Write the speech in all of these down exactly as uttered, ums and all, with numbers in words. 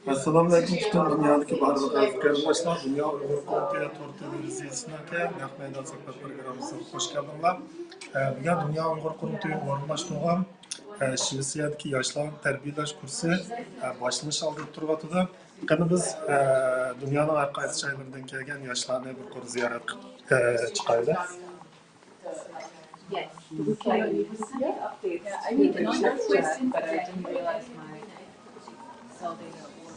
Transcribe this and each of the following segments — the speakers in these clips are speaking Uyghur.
ئەسسالامۇئەلەيكۇم پۈتۈن دۇنيادىكى بارلىق ئەزىز قېرىنداشلار، دۇنيا ئۇيغۇر قۇرۇلتىيى تور تېلېۋىزىيەسىنىڭكى نەق مەيدان سۆھبەت پروگراممىسىغا خوش كەلدىڭلار. ئە، بۈگۈن دۇنيا ئۇيغۇر قۇرۇلتىيى ئورۇنلاشتۇرغان، ئە، شىۋېتسىيەدىكى ياشلارنى تەربىيەلەش كۇرسى، ئە، باشلىنىش ئالدىدا تۇرۇۋاتىدۇ. قېنى بىز، ئە، دۇنيانىڭ ھەر قايسى جايلىرىدىن كەلگەن ياشلارنى بىر قۇر زىيارەت قىلىپ، ئە، چىقايلى. Yes. We can, yeah, I made another question, but I didn't realize my cell data was.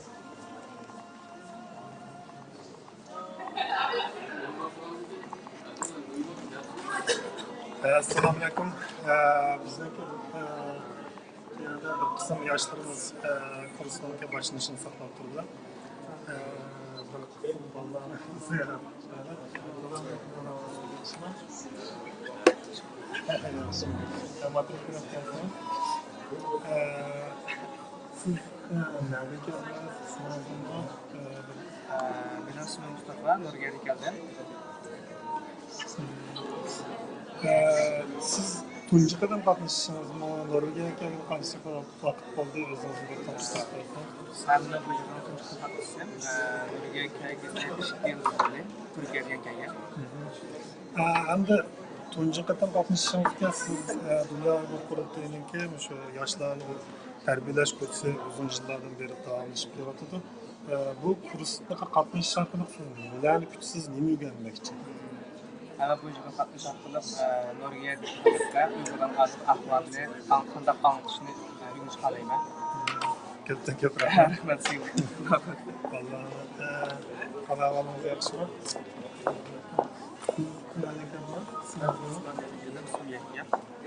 ئەسسالامۇئەلەيكۇم. ئە، بىزنىڭكى، ئە، بۇ يەردە بىر قىسىم ياشلىرىمىز، ئە، كۇرسنىڭكى باشلىنىشىنى ساقلاپ تۇرىدۇ. ئە، بىر قىسىم بالىلارنى زىيارەت قىلىپ، سىز، ئە، نەدىن كەلدىڭىز؟ ئىسمىڭىز نېمە؟ ئە، بىر ئە، مېنىڭ ئىسمىم مۇستافا، نورۋېگىيەدىن كەلدىم. ئە، سىز تۇنجى قېتىم قاتنىشىشىڭىزمۇ؟ نورۋېگىيەگە كەلگىلى قانچە ۋاقىت بولدى؟ ئۆزىڭىزنى بىر تونۇشتۇرۇپ بەرسىڭىز. سەن نورۋېگىيەگە تۇنجى قېتىم قاتنىشىشىم. ئە، نورۋېگىيەگە كەلگىلى ئىككى يىل بولدى. تۈركىيەدىن كەلگەن. ئە، ئەمدى تۇنجى قېتىم قاتنىشىشىڭىزغا سىز، ئە، دۇنيا ئۇيغۇر قۇرۇلتىيىنىڭكى مۇشۇ ياشلارنى تەربىيەلەش كۇرسى ئۇزۇن يىللاردىن بېرى داۋاملىشىپ كېلىۋاتىدۇ. ئە، بۇ كۇرسقا قاتنىشىش ئارقىلىق سىز نېمىلەرنى كۈتىسىز، نېمە ئۆگەنمەكچى؟ ئە، بۇ يىلغا قاتنىشىش ئارقىلىق، ئە، نورۋېگىيەدىكى خەلققە ئۇيغۇرلارنىڭ ھازىرقى ئەھۋالىنى، قان-، قانداق ئاڭلىتىشنى، ئە، ئۆگىنىشكە خالايمەن. كۆپتىن كۆپ رەھمەت. رەھمەت سىزگە. ئاللا، ئە، ھال-ئەھۋالىڭىز ياخشىمۇ؟ سىز نەدىن كەلدىڭىز؟ ئىسمىڭىز نېمە؟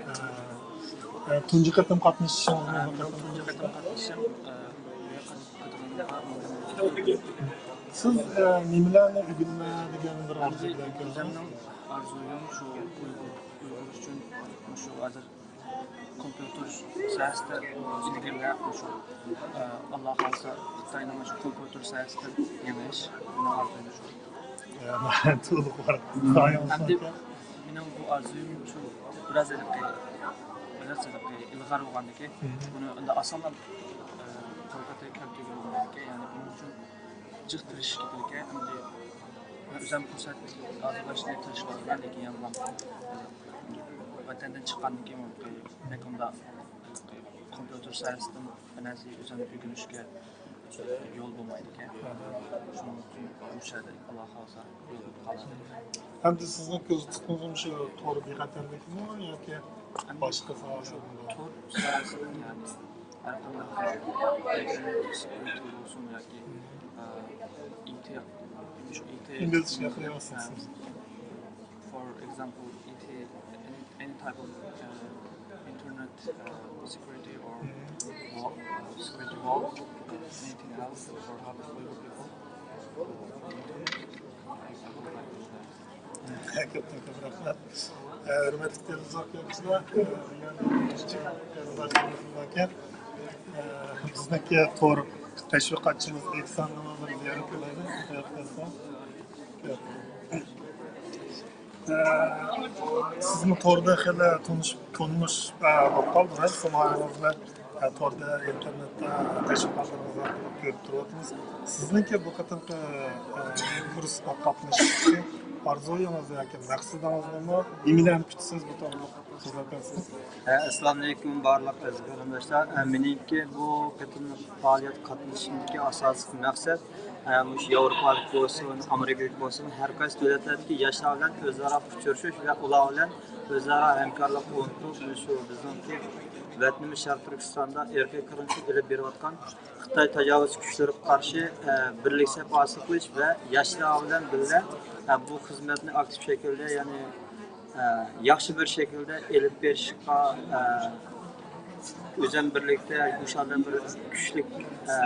ئە، ئە، تۇنجى قېتىم قاتنىشىشىڭىزمۇ؟ ئە، بۇ قېتىم تۇنجى قېتىم قاتنىشىشىم. ئە، سىز، ئە، نېمىلەرنى ئۆگىنىمەن دېگەن بىر ئارزۇ بىلەن كەلدىڭىز؟ ئۆزۈمنىڭ ئارزۇيۇم شۇ ئۇيغۇر، ئۇيغۇر ئۈچۈن مۇشۇ ھازىر كومپيۇتېر ساھەسىدە ئىلگىرىلەپ، مۇشۇ، ئە، ئاللا خالىسا خىتاينىڭ مۇشۇ كومپيۇتېر ساھەسىدە يېڭىش، مېنىڭ ئارزۇيۇم شۇ. يا، تولۇق بار. ئەمدى مېنىڭ بۇ ئارزۇيۇم شۇ بىراز ھېلىقى، بىراز ھېلىقى ئىلغار بولغاندىكىن، بۇنى ئەمدى ئاسانلا، ئە، قولغا كەلتۈرگىلى بولمايدىكەن. يەنى بۇنىڭ ئۈچۈن جىق تىرىشىش كېتىدىكەن. ئەمدى مەن ئۆزۈم پۇرسەت ھازىرلاشنى تىرىشىۋاتىمەن، لېكىن يەنىلا ۋەتەندىن چىققاندىن كېيىن بەك ئۇنداق كومپيۇتېر سايەنسىدىن بىر نەرسە ئۆزۈم ئۆگىنىشكە يول بولمايدىكەن. شۇنىڭ ئۈچۈن مۇشۇ يەردە ئاللا خالىسا يول بولۇپ قالىدۇ. ئەمدى سىزنىڭ كۆزدە تۇتقىنىڭىز مۇشۇ تور بىخەتەرلىكمۇ ياكى ئەمدى باشقا ساھەلەرمۇ؟ تور ساھەسىدە، يەنى ھەر قانداق سېكيۇرىتى بولسۇن ياكى، ئى تى، شۇ ئى تى، ئىنگلىزچە گەپلىۋاتسىڭىز. For example, ئى تى، any, any type of, uh, internet, uh, security or wall, uh, security wall, anything else for help for people. كۆپتىن كۆپ رەھمەت. ھۆرمەتلىك تېلېۋىزور كۆرگۈچىلەر، بىزنىڭكى تور تەشۋىقاتچىمىز ئېھساننى بىر زىيارەت قىلايلى. سىزمۇ توردا خېلى تونۇش، تونۇش، ئە، بولۇپ قالدىڭىز. شۇڭا ئۆزىڭىزنى، ئە، توردا، ئىنتېرنېتتا تەشۋىقاتلىرىڭىزنى كۆرۈپ تۇرۇۋاتىمىز. سىزنىڭكى بۇ قېتىمقى، ئە، كۇرسقا قاتنىشىش ئارزۇيىڭىز ياكى مەقسىتىڭىزنىمۇ، نېمىلەرنى كۈتىسىز بۇ تورلۇق خىزمەتتىن سىز؟ ئە، ئەسسالامۇئەلەيكۇم بارلىق ئەزىز قېرىنداشلار. ئە، مېنىڭكى بۇ قېتىملىق پائالىيەتكە قاتنىشىشىمدىكى ئاساسلىق مەقسەت، ئە، مۇشۇ ياۋروپالىق بولسۇن، ئامېرىكىلىك بولسۇن، ھەر قايسى دۆلەتلەردىكى ياشلار بىلەن ئۆزئارا ئۇچرىشىش ۋە ئۇلار بىلەن ئۆزئارا ھەمكارلىق ئورنىتىپ، مۇشۇ بىزنىڭكى ۋەتىنىمىز شەرقىي تۈركىستاندا ئىرقىي قىرغىنچىلىق ئېلىپ بېرىۋاتقان خىتاي تاجاۋۇزچى كۈچلىرىگە قارشى، ئە، بىرلىك سەپ ھاسىل قىلىش ۋە ياشلار بىلەن بىللە، ئە، بۇ خىزمەتنى ئاكتىپ شەكىلدە، يەنى، ئە، ياخشى بىر شەكىلدە ئېلىپ بېرىشقا، ئە، ئۆزەم بىرلىكتە، مۇشۇ بىر كۈچلۈك، ئە،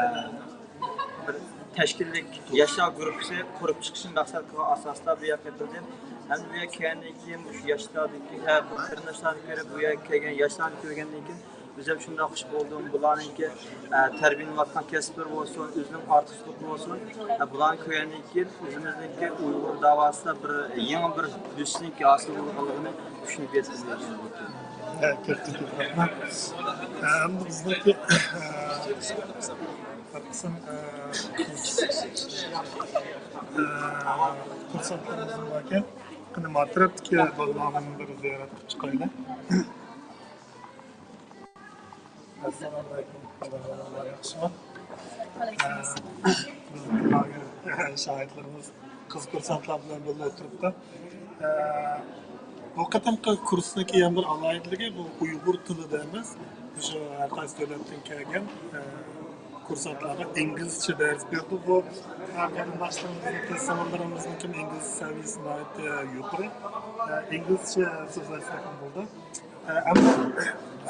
بىر تەشكىللىك ياشلار گۇرۇپپىسى قۇرۇپ چىقىشنى مەقسەت قىلغان ئاساستا بۇ يەرگە كەلدىم. ھەم بۇ يەرگە كەلگەندىن كېيىن مۇشۇ ياشلاردىكى، ئە، بۇ قېرىنداشلارنى كۆرۈپ، بۇ يەرگە كەلگەن ياشلارنى كۆرگەندىن كېيىن، ئۆزۈم شۇنداق خۇش بولدۇم. بۇلارنىڭكى، ئە، تەربىيەلىنىۋاتقان كەسىپلىرى بولسۇن، ئۆزىنىڭ ئارتۇقچىلىقى بولسۇن، ئە، بۇلارنى كۆرگەندىن كېيىن ئۆزىمىزنىڭكى ئۇيغۇر داۋاسىدا بىر يېڭى بىر بۆسۈنۈش ھاسىل بولغانلىقىنى چۈشىنىپ يەتتىم. كۆپتىن كۆپ رەھمەت. ئەمدى بىزنىڭكى، ئە، كۇرسانتلىرىمىز باركەن، قېنى ما تەرەپتىكى بالىلارنى بىر زىيارەت قىلىپ چىقايلى. ئەسسالامۇئەلەيكۇم. ياخشىمۇ؟ ۋەئەلەيكۇم ئەسسالام. بىزنىڭ شاھىتلىرىمىز قىز كۇرسانتلار بىلەن بىللە ئولتۇرۇپتۇ. ئە، بۇ قېتىمقى كۇرسنىڭكى يەنە بىر ئالاھىدىلىكى، بۇ ئۇيغۇر تىلىدا ئەمەس، مۇشۇ ھەر قايسى دۆلەتتىن كەلگەن، ئە، كۇرسانتلارغا ئىنگلىزچە دەرس بېرىدۇ. بۇ، ئە، قېرىنداشلىرىمىزنىڭكى، سىڭىللىرىمىزنىڭكى ئىنگلىز سەۋىيەسى ناھايىتى يۇقىرى. ئە، ئىنگلىزچە سۆزلەشسەكمۇ بولىدۇ. ئە، ئەمما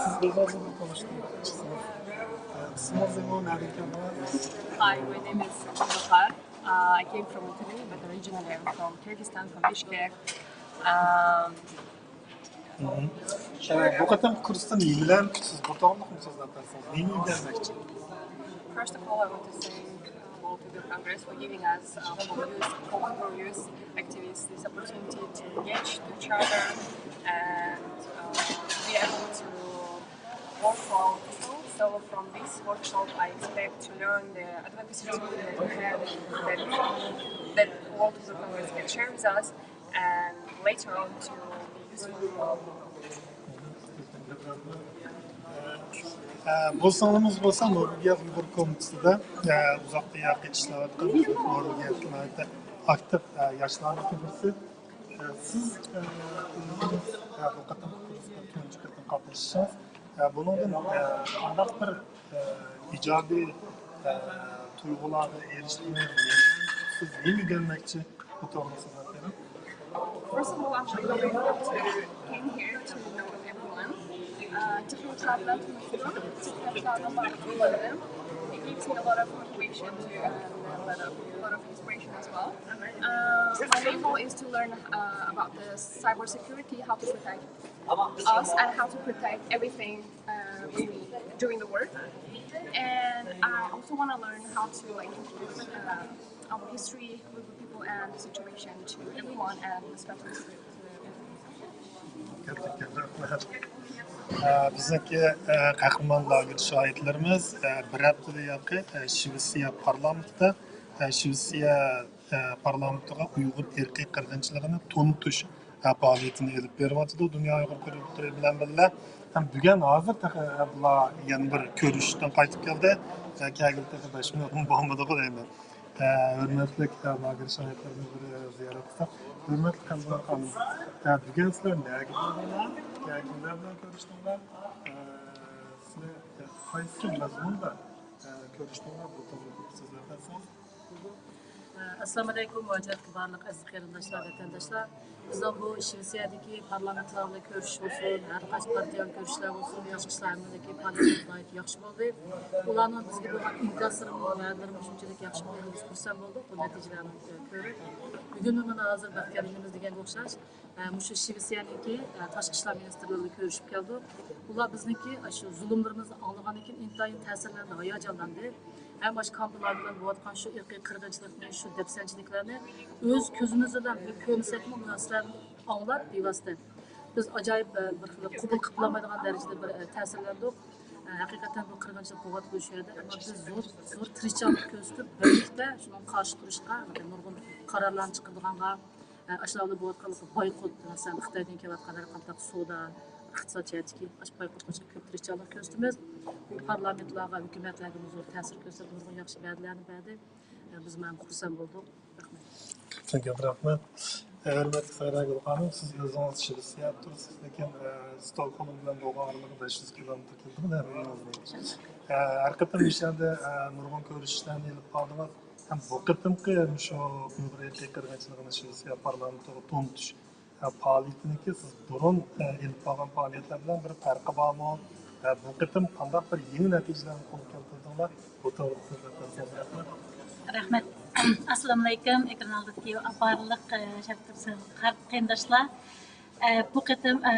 سىز ئۆزىڭىزنى تونۇشتۇرۇپ ئۆتسىڭىز. ئە، ئىسمىڭىز نېمە، نەدىن كەلدىڭىز؟ Hi, my name is Bahar. Uh, I came from Italy, but originally I'm from Kyrgyzstan, from Bishkek. Um, بۇ قېتىمقى كۇرستىن نېمىلەرنى كۈتىسىز؟ بۇ توغرىلىق سۆزلەپ بەرسىڭىز، نېمە ئۆگەنمەكچى؟ First of all, I want to thank, uh, World Uyghur Congress for giving us, uh, for youth, for Uyghur youth activists, this opportunity to engage to each other and, uh, be able to work for our people. So from this workshop, I expect to learn the advocacy tool that we have, that, that World Uyghur Congress can share with us, and later on to be useful. ئە، بۇ سىڭلىمىز بولسا نورۋېگىيە ئۇيغۇر كومىتېتىدا، ئە، ئۇزاقتىن ياقى ئىشلەۋاتقان، نورۋېگىيەدىكى ناھايىتى ئاكتىپ، ئە، ياشلاردىكى بىرسى. ئە، سىز، ئە، ئۆزىڭىز، ئە، بۇ قېتىمقى كۇرسقا تۇنجى قېتىم قاتنىشىشىڭىز، ئە، بۇنىڭدىن، ئە، قانداق بىر، ئە، ئىجابىي، ئە، تۇيغۇلارغا ئېرىشتىڭىز؟ سىز نېمە ئۆگەنمەكچى؟ بۇ توغرىسىدا بىر. First of all, I'm really grateful to came here to know everyone. Uh, تىخلىقلار بىلەن تونۇشتۇم، تىخلىقلاردىن باشلاپ ئۆگەندىم. It gives me a lot of motivation to, uh, a lot of, a lot of inspiration as well. Uh, my main goal is to learn, uh, about the cyber security, how to protect us and how to protect everything, uh, we need during the work. And I also want to learn how to, like, introduce, uh, our history with the people and the situation to everyone, and especially to the, to the بىزنىڭكى، ئە، قەھرىمان لاگېر شاھىتلىرىمىز، ئە، بىر ھەپتىدىن ياقى، ئە، شىۋېتسىيە پارلامېنتىدا، ئە، شىۋېتسىيە، ئە، پارلامېنتىغا ئۇيغۇر ئىرقىي قىرغىنچىلىقىنى تونۇتۇش، ئە، پائالىيىتىنى ئېلىپ بېرىۋاتىدۇ دۇنيا ئۇيغۇر كۇلۇبلىرى بىلەن بىللە. ھەم بۈگۈن ھازىر تېخى، ئە، بۇلار يەنە بىر كۆرۈشۈشتىن قايتىپ كەلدى. ئە، كەلگىلى تېخى بەش مىنۇتمۇ بولمىدىغۇ دەيمەن. ئە، ھۆرمەتلىك، ئە، لاگېر شاھىتلىرىنى بىر، ئە، زىيارەت قىلساق. ھۆرمەتلىك قەلبىنۇر خانىم، ئە، بۈگۈن سىلەر نەگە باردىڭلار؟ يا كىملەر بىلەن كۆرۈشتۈڭلار؟ ئە، سىلەر، ئە، قايسى مەزمۇندا، ئە، كۆرۈشتۈڭلار؟ بۇ توغرىلىق سۆزلەپ بەرسىڭىز. ئەسسالامۇئەلەيكۇم، مۇھاجىرەتتىكى بارلىق ئەزىز قېرىنداشلار، ۋەتەنداشلار. بىزنىڭ بۇ شىۋېتسىيەدىكى پارلامېنتلار بىلەن كۆرۈشۈش بولسۇن، ھەر قايسى پارتىيەنىڭ كۆرۈشۈشلەر بولسۇن، ياخشى ئىشلار ھەممىدىكى پائالىيەتلىرى ناھايىتى ياخشى بولدى. ئۇلارنىڭ بىزگە بولغان ئىنكاسلىرىمۇ، ۋەدىلىرىمۇ شۇنچىلىك ياخشى بولدى، بىز خۇرسەن بولدۇق بۇ نەتىجىلەرنى كۆرۈپ. بۈگۈن مانا ھازىر بەختىيار ئىنىمىز دېگەنگە ئوخشاش، ئە، مۇشۇ شىۋېتسىيەنىڭكى، ئە، تاشقى ئىشلار مىنىستىرلىرى بىلەن كۆرۈشۈپ كەلدۇق. ئۇلار بىزنىڭكى ئاشۇ زۇلۇملىرىمىزنى ئاڭلىغاندىن كېيىن ئىنتايىن تەسىرلەندى، ھاياجانلاندى. ھەم ئاشۇ كامپلاردا بولۇۋاتقان شۇ ئىرقىي قىرغىنچىلىقنى، شۇ دەپسەندىچىلىكلەرنى ئۆز كۆزىمىز بىلەن بىر كۆرمىسەكمۇ، بۇ نەرسىلەرنى ئاڭلاپ بىۋاسىتە بىز ئاجايىپ، ئە، بىر خىل قوبۇل قىلالمايدىغان دەرىجىدە بىر، ئە، تەسىرلەندۇق. ئە، ھەقىقەتەن بۇ قىرغىنچىلىق بولۇۋاتىدۇ شۇ يەردە، ئەمما بىز زور، زور تىرىشچانلىق كۆرسىتىپ، بىرلىكتە شۇنىڭغا قارشى تۇرۇشقا نۇرغۇن قارارلارنى چىقىرىدىغانغا، ئە، ئاشۇلاردا بولۇۋاتقانلىقى بايقۇت، مەسىلەن، خىتايدىن كېلىۋاتقان ھەر قانداق سودا، ئىقتىساد جەھەتتىكى ئاشۇ بايقۇتقا كۆپ تىرىشچانلىق كۆرسىتىمىز. بۇ پارلامېنتلارغا، ھۆكۈمەتلەرگىمۇ زور تەسىر كۆرسىتىپ، نۇرغۇن ياخشى ۋەدىلەرنى بەردى. ئە، بىز مانا خۇرسەن بولدۇق. رەھمەت. كۆپ رەھمەت. ئە، ھۆرمەتلىك سەھراگۈل خانىم، سىز ئۆزىڭىز شىۋېتسىيەدە تۇرىسىز، لېكىن، ئە، ستوكھولم بىلەن بولغان ئارىلىقى بەش يۈز كىلومېتىر كېلىدىغۇ، ھەممىڭىزنىڭ. ئە، ھەر قېتىم مۇشۇ يەردە، ئە، نۇرغۇن كۆرۈشۈشلەرنى ئېلىپ باردىڭىز. ھەم بۇ قېتىمقى مۇشۇ ئۇيغۇر ئىرقىي قىرغىنچىلىقىنى شىۋېتسىيە پارلامېنتىغا تونۇتۇش، ئە، پائالىيىتىنىڭكى سىز بۇرۇن، ئە، ئېلىپ بارغان پائالىيەتلەر بىلەن بىر پەرقى بارمۇ؟ ئە، بۇ قېتىم قانداق بىر يېڭى نەتىجىلەرنى قولغا كەلتۈردۈڭلار؟ بۇ توغرىلىق سۆزلەپ بەرسىڭىز رەھمەت. رەھمەت. ئەسسالامۇئەلەيكۇم، ئېكران ئالدىدىكى بارلىق، ئە، شەرقىي قېرىنداشلار. ئە، بۇ قېتىم، ئە،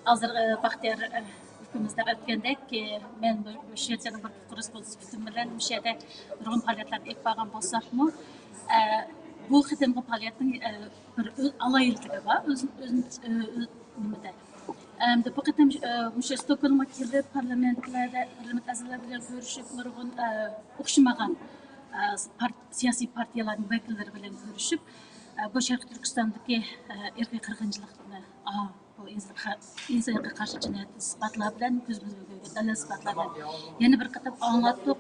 ھازىر، ئە، بەختىيار، ئە، ئۇكىمىز دەپ ئۆتكەندەك، ئە، مەن بۇ، بۇ شىۋېتسىيەنىڭ بىر پۇقرىسى بولۇش سۈپىتىم بىلەن مۇشۇ يەردە نۇرغۇن پائالىيەتلەرنى ئېلىپ بارغان بولساقمۇ، ئە، بۇ قېتىمقى پائالىيەتنىڭ، ئە، بىر ئۆز ئالاھىدىلىكى بار، ئۆز، ئۆز، ئۆ-، ئۆ-، نېمىدە، ئەمدى بۇ قېتىم، ئە، مۇشۇ ستوكھولمغا كېلىپ، پارلامېنتلەردە، پارلامېنت ئەزالىرى بىلەن كۆرۈشۈپ، نۇرغۇن، ئە، ئوخشىمىغان، ئە، پارت-، سىياسىي پارتىيەلەرنىڭ ۋەكىللىرى بىلەن كۆرۈشۈپ، ئە، بۇ شەرقىي تۈركىستاندىكى، ئە، ئىرقىي قىرغىنچىلىقنى، ئا، بۇ ئىنسان ھە-، ئىنسانىيەتكە قارشى جىنايەت ئىسپاتلار بىلەن، كۆزىمىز بىلەن كۆرگەن دەلىل ئىسپاتلار بىلەن يەنە بىر قېتىم ئاڭلاتتۇق.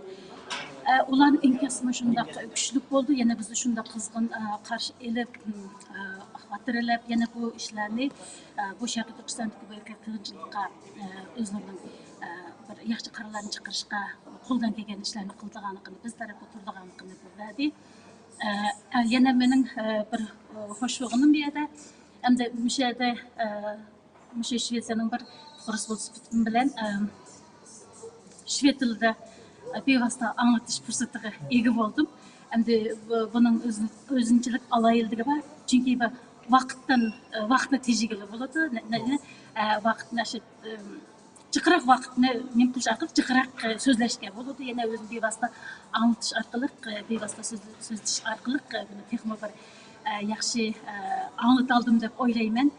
ئە، ئۇلارنىڭ ئىنكاسىمۇ شۇنداق كۈچلۈك بولدى. يەنە بىزنى شۇنداق قىزغىن، ئە، قارشى ئېلىپ، م، ئە، خاتىرىلەپ، يەنە بۇ ئىشلارنى، ئە، بۇ شەرقىي تۈركىستاندىكى بۇ ئىرقىي قىرغىنچىلىققا، ئە، ئۆزلىرىنىڭ، ئە، بىر ياخشى قارارلارنى چىقىرىشقا قولىدىن كەلگەن ئىشلارنى قىلىدىغانلىقىنى، بىز تەرەپتە تۇرىدىغانلىقىنى بىلدۈردى. ئە، ئە، يەنە مېنىڭ، ئە، بىر، ئە، خوش بولغىنىم بۇ يەردە، ئەمدى مۇشۇ يەردە، ئە، مۇشۇ شىۋېتسىيەنىڭ بىر پۇقراسى بولۇپ سۈپىتىم بىلەن، ئە، شىۋېت تىلىدا، ئە، بىۋاسىتە ئاڭلىتىش پۇرسىتىگە ئىگە بولدۇم. ئەمدى بۇ، بۇنىڭ ئۆز-، ئۆزۈنچىلىك ئالاھىدىلىكى بار. چۈنكى بۇ ۋاقىتتىن، ئە، ۋاقىتنى تېجىگىلى بولىدۇ. نە-، نە-، نە-، ئە، ۋاقىتنى ئاشۇ، ئە، جىقراق ۋاقىتنى نېمە قىلىش ئارقىلىق جىقراق، ئە، سۆزلەشكە بولىدۇ. يەنە ئۆزىنى بىۋاسىتە ئاڭلىتىش ئارقىلىق، ئە، بىۋاسىتە سۆزلە-، سۆزلىشىش ئارقىلىق، ئە، بۇنى تېخىمۇ بىر، ئە، ياخشى، ئە، ئاڭلىتالدىم دەپ ئويلايمەن،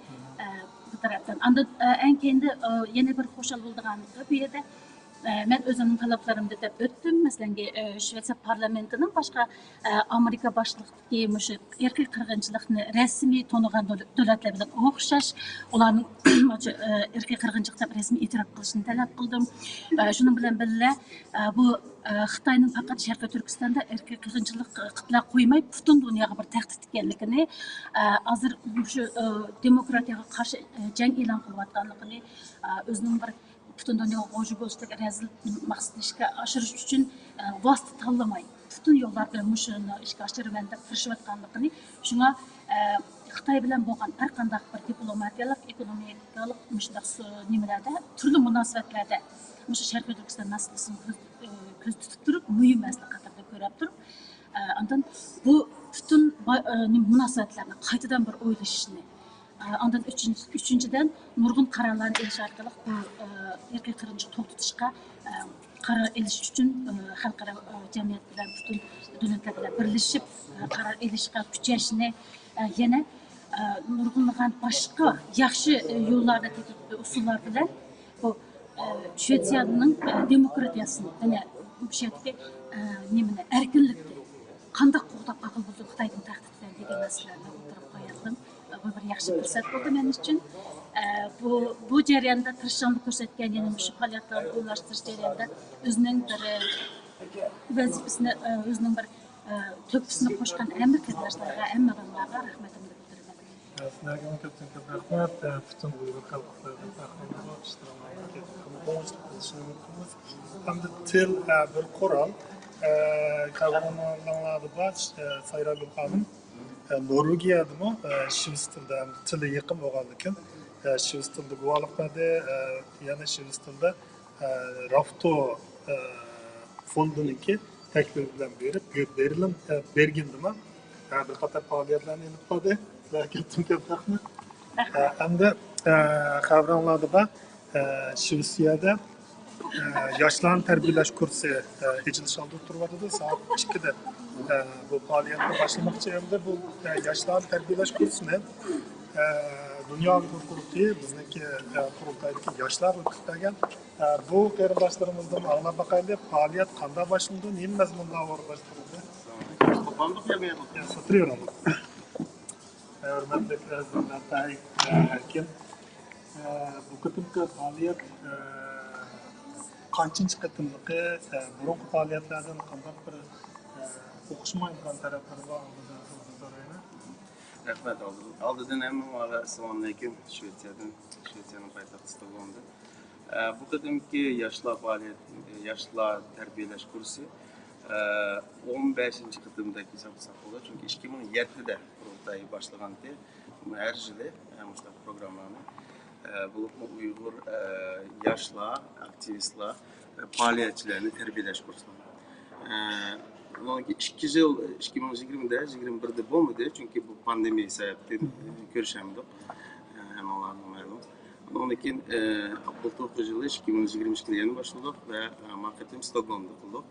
ئە، بۇ تەرەپتىن. ئاندىن، ئە، ئەڭ كېيىندە، ئە، يەنە بىر خۇشال بولىدىغانلىقى بۇ يەردە، ئە، مەن ئۆزۈمنىڭ تەلەپلىرىمدە دەپ ئۆتتۈم. مەسىلەنكى، ئە، شىۋېتسىيە پارلامېنتىنىڭ باشقا، ئە، ئامېرىكا باشلىقلىقى مۇشۇ ئىرقىي قىرغىنچىلىقنى رەسمىي تونۇغان دۆل-، دۆلەتلەر بىلەن ئوخشاش، ئۇلارنىڭ ئىرقىي قىرغىنچىلىق دەپ رەسمىي ئېتىراپ قىلىشىنى تەلەپ قىلدىم. ئە، شۇنىڭ بىلەن بىللە، ئە، بۇ، ئە، خىتاينىڭ پەقەت شەرقىي تۈركىستاندا ئىرقىي قىرغىنچىلىق، ئە، قىلىپلا قويماي، پۈتۈن دۇنياغا بىر تەھدىت ئىكەنلىكىنى، ئە، ھازىر شۇ، ئە، دېموكراتىيەگە قارشى، ئە، جەڭ ئېلان قىلىۋاتقانلىقىنى، ئە، ئۆزىنىڭ بىر پۈتۈن دۇنياغا غۇلجا بولۇشتەك رەزىل مەقسىتىنى ئىشكە ئاشۇرۇش ئۈچۈن، ئە، ۋاسىتە تاللىماي، پۈتۈن يوللار بىلەن مۇشۇنى ئىشكە ئاشۇرىمەن دەپ تىرىشىۋاتقانلىقىنى، شۇڭا، ئە، خىتاي بىلەن بولغان ھەر قانداق بىر دىپلوماتىيەلىك، ئېكونومىكىلىق مۇشۇنداق سۇ-، نېمىلەردە، تۈرلۈك مۇناسىۋەتلەردە مۇشۇ شەرقىي تۈركىستان مەسىلىسىنى كۆز-، ئە، كۆزدە تۇتۇپ تۇرۇپ، مۇھىم مەسىلە قاتارىدا كۆرۈپ تۇرۇپ، ئە، ئاندىن بۇ پۈتۈن با-، ئە، نېمە، مۇناسىۋەتلەرنى قايتىدىن بىر ئويلىشىشنى، ئاندىن ئۈچىنچى، ئۈچىنچىدىن، نۇرغۇن قارارلارنى ئېلىش ئارقىلىق بۇ، ئى، ئىرقىي قىرغىنچىلىقنى توختىتىشقا، ئى، قارار ئېلىش ئۈچۈن، ئى، خەلقئارا، ئى، جەمئىيەت بىلەن، پۈتۈن دۆلەتلەر بىلەن بىرلىشىپ، ئى، قارار ئېلىشقا كۈچەشنى، ئى، يەنە، ئى، نۇرغۇنلىغان باشقا ياخشى، ئى، يوللارنى تېپىپ، ئۇسۇللار بىلەن بۇ، ئى، شىۋېتسىيەنىڭ، ئى، دېموكراتىيەسىنى، يەنە بۇ يەردىكى، ئى، نېمىنى، ئەركىنلىكنى قانداق قوغداپ باققىلى بولىدۇ خىتايدىن تەھدىت بىلەن دېگەن مەسىلىلەرنى ئوتتۇرىغا قويالىدىم. بۇ بىر ياخشى پۇرسەت بولدى مەن ئۈچۈن. ئە، بۇ، بۇ جەرياندا تىرىشچانلىق كۆرسەتكەن، يەنە مۇشۇ پائالىيەتلەرنى ئورۇنلاشتۇرۇش جەريانىدا ئۆزىنىڭ بىر، ئە، ۋەزىپىسىنى، ئە، ئۆزىنىڭ بىر، ئە، تۆھپىسىنى قوشقان ھەممە قېرىنداشلارغا، ھەممە ئالىملارغا رەھمىتىمنى بىلدۈرىمەن. سىلەرگىمۇ كۆپتىن كۆپ رەھمەت. ئە، پۈتۈن ئۇيغۇر خەلقى سىلەردىن پەخىرلىنىدۇ. ئىشلىرىڭلارنىڭ تېخىمۇ ئوڭۇشلۇق بولۇشىنى ئۈمىد قىلىمىز. ھەمدە تىل، ئە، بىر قورال. ئە، خەۋەرنامىلىرىڭلاردا بار، ئە، سايراگۈل خانىم. ئە، نورۋېگىيەدىمۇ، ئە، شىۋېتس تىلىدا ھەم تىلى يېقىن بولغاندىكىن، ئە، شىۋېتس تىلىدا گۇۋاھلىق بەردى. ئە، يەنە شىۋېتس تىلىدا، ئە، رافتو، ئە، فوندىنىڭكى تەكلىپى بىلەن بېرىپ، بېرلىن، ئە، بېرگېندىمۇ، ئە، بىر قاتار پائالىيەتلەرنى ئېلىپ باردى. سىلەرگە كۆپتىن كۆپ رەھمەت. ئە، ئەمدى، ئە، خەۋىرىڭلاردا بار، ئە، شىۋېتسىيەدە ئە، ياشلارنى تەربىيەلەش كۇرسى، ئە، ئېچىلىش ئالدىدا تۇرۇۋاتىدۇ. سائەت ئىككىدە، ئە، بۇ پائالىيەتنى باشلىماقچى. ئەمدى بۇ، ئە، ياشلارنى تەربىيەلەش كۇرسىنى، ئە، دۇنيا ئۇيغۇر قۇرۇلتىيى بىزنىڭكى، ئە، قۇرۇلتايدىكى ياشلار ئۆتكۈزۈپ بەرگەن. ئە، بۇ قېرىنداشلىرىمىزدىن ئاڭلاپ باقايلى، پائالىيەت قانداق باشلىنىدۇ، نېمە مەزمۇندا ئورۇنلاشتۇرۇلدى؟ يا، ساتىرىۋېرىڭلار. ھۆرمەتلىك ئەزىز مەتبەئەي، ئەركىن. بۇ قېتىمقى پائالىيەت قانچىنچى قېتىملىقى؟ بۇرۇنقى پائالىيەتلەردىن قانداق بىر ئوخشىمايدىغان تەرەپلىرى بار؟ ئالدىدا سىزدىن سورايمەن. رەھمەت. ئالدىدىن، ئالدىدىن ھەممىڭلارغا ئەسسالامۇئەلەيكۇم. شىۋېتسىيەدىن، شىۋېتسىيەنىڭ پايتەختى ستوكگولمدىن. ئە، بۇ قېتىمكى ياشلار پائالىيەت، ياشلار تەربىيەلەش كۇرسى، ئە، ئون بەشىنچى قېتىمدەك ھېسابلىساق بولىدۇ، چۈنكى ئىككى مىڭ يەتتىدە قۇرۇلتاي باشلىغانتى. ھەر يىلى، ئە، مۇشۇنداق پروگراممىلارنى، ئە، بولۇپمۇ ئۇيغۇر، ئە، ياشلار، ئاكتىۋىستلار، ئە، پائالىيەتچىلەرنى تەربىيەلەش كۇرسلىرى. ئە، بۇنىڭكى ئىككى يىل، ئىككى مىڭ يىگىرمىدە، يىگىرمە بىردە بولمىدى، چۈنكى بۇ پاندېمىيە سەۋەبىدىن، ئە، كۆرۈشەلمىدۇق. ئە، ھەممىڭلارغا مەلۇم. ئۇنىڭدىن كېيىن، ئە، بۇلتۇرقى يىلى ئىككى مىڭ يىگىرمە ئىككىدە يەنە باشلىدۇق ۋە، ئە، ما قېتىم ستوكگولمدا قىلدۇق.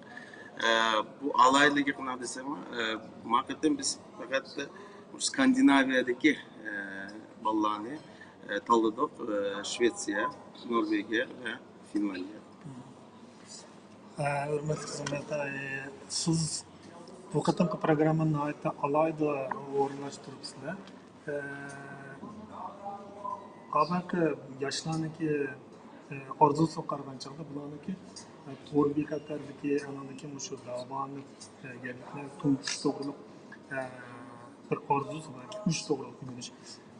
ئە، بۇ ئالاھىدىلىكى قانداق دېسەڭلار، ئە، ما قېتىم بىز پەقەت مۇشۇ سكاندىناۋىيەدىكى، ئە، بالىلارنى، ئە، تاللىدۇق. ئە، شۋېتسىيە، نورۋېگىيە ۋە فىنلاندىيە. ھە، ھۆرمەتلىك خىزمەتداش، سىز بۇ قېتىمقى پروگراممىنى ناھايىتى ئالاھىدە ئورۇنلاشتۇرۇپسىلەر. ئە، ئاۋۋالقى ياشلارنىڭكى، ئە، ئارزۇسىغا قارىغان چاغدا بۇلارنىڭكى، ئە، تور بىخەتەرلىكى، ئانىڭدىن كېيىن مۇشۇ داۋالىنىپ، ئە، يەرلىكنى تونۇتۇش توغرۇلۇق، ئە، بىر ئارزۇسى بار، ئۈچ توغرۇلۇق ئۆگىنىش.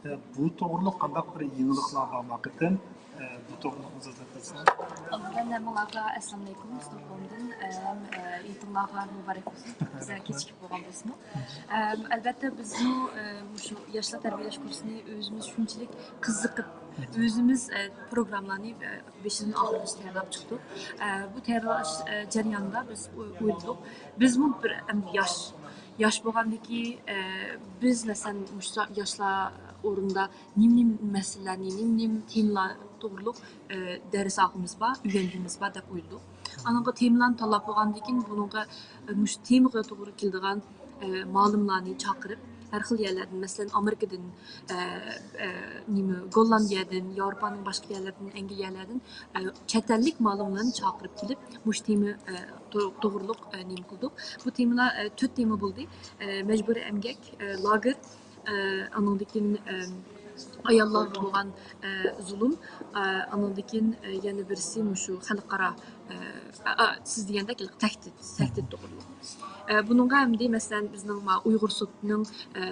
ئە، بۇ توغرۇلۇق قانداق بىر يېڭىلىقلار بارمۇ قېتىم؟ ئە، بۇ توغرۇلۇق سۆزلەپ بەرسىڭىز. ئاۋۋالدىن ھەممىڭلارغا ئەسسالامۇئەلەيكۇم، ستوكھولمدىن، ئە، ھەم، ئە، ئېيتىملارغا مۇبارەك بولسۇن. بىزلەر كېچىكىپ بولغان بولسىمۇ. ئەم، ئەلۋەتتە، بىزمۇ، ئە، مۇشۇ ياشلار تەربىيەلەش كۇرسىنى ئۆزىمىز شۇنچىلىك قىزىقىپ، ئۆزىمىز، ئە، پروگراممالارنى، ئە، بېشىدىن ئاخىرىغىچە تەييارلاپ چىقتۇق. ئە، بۇ تەييارلاش، ئە، جەريانىدا بىز ئوي-، ئويلىدۇق. بىزمۇ بىر ئەمدى ياش، ياش بولغاندىكى، ئە، بىز، مەسىلەن، مۇشۇ ياشلار ئورنىدا نېمە، نېمە مەسىلىلەرنى، نېمە، نېمە تېمىلار توغرۇلۇق، ئە، دەرس ئالغۇمىز بار، ئۆگەنگىنىمىز بار دەپ ئويلىدۇق. ئانىڭغا تېمىلارنى تاللاپ بولغاندىن كېيىن، بۇنىڭغا، ئە، مۇشۇ تېمىغا توغرا كېلىدىغان، ئە، مالىملارنى چاقىرىپ، ھەر خىل يەرلەردىن، مەسىلەن، ئامېرىكىدىن، ئە، ئە، نېمە، گوللاندىيەدىن، ياۋروپانىڭ باشقا يەرلىرىدىن، ئەنگلىيەلەردىن، ئە، چەت ئەللىك مالىملارنى چاقىرىپ كېلىپ، مۇشۇ تېما، ئە، تو-، توغرۇلۇق، ئە، نېمە قىلدۇق. بۇ تېمىلار، ئە، تۆت تېما بولدى. ئە، مەجبۇرىي ئەمگەك، ئە، لاگېر، ئە، ئانىڭدىن كېيىن، ئە، ئاياللارغا بولغان، ئە، زۇلۇم، ئە، ئانىڭدىن كېيىن، ئە، يەنە بىرسى مۇشۇ خەلقئارا، ئە، ئا، ئا، سىز دېگەندەك تەھدىت، تەھدىت توغرۇلۇق. ئە، بۇنىڭغا ئەمدى، مەسىلەن، بىزنىڭ ما ئۇيغۇر سوتىنىڭ، ئە،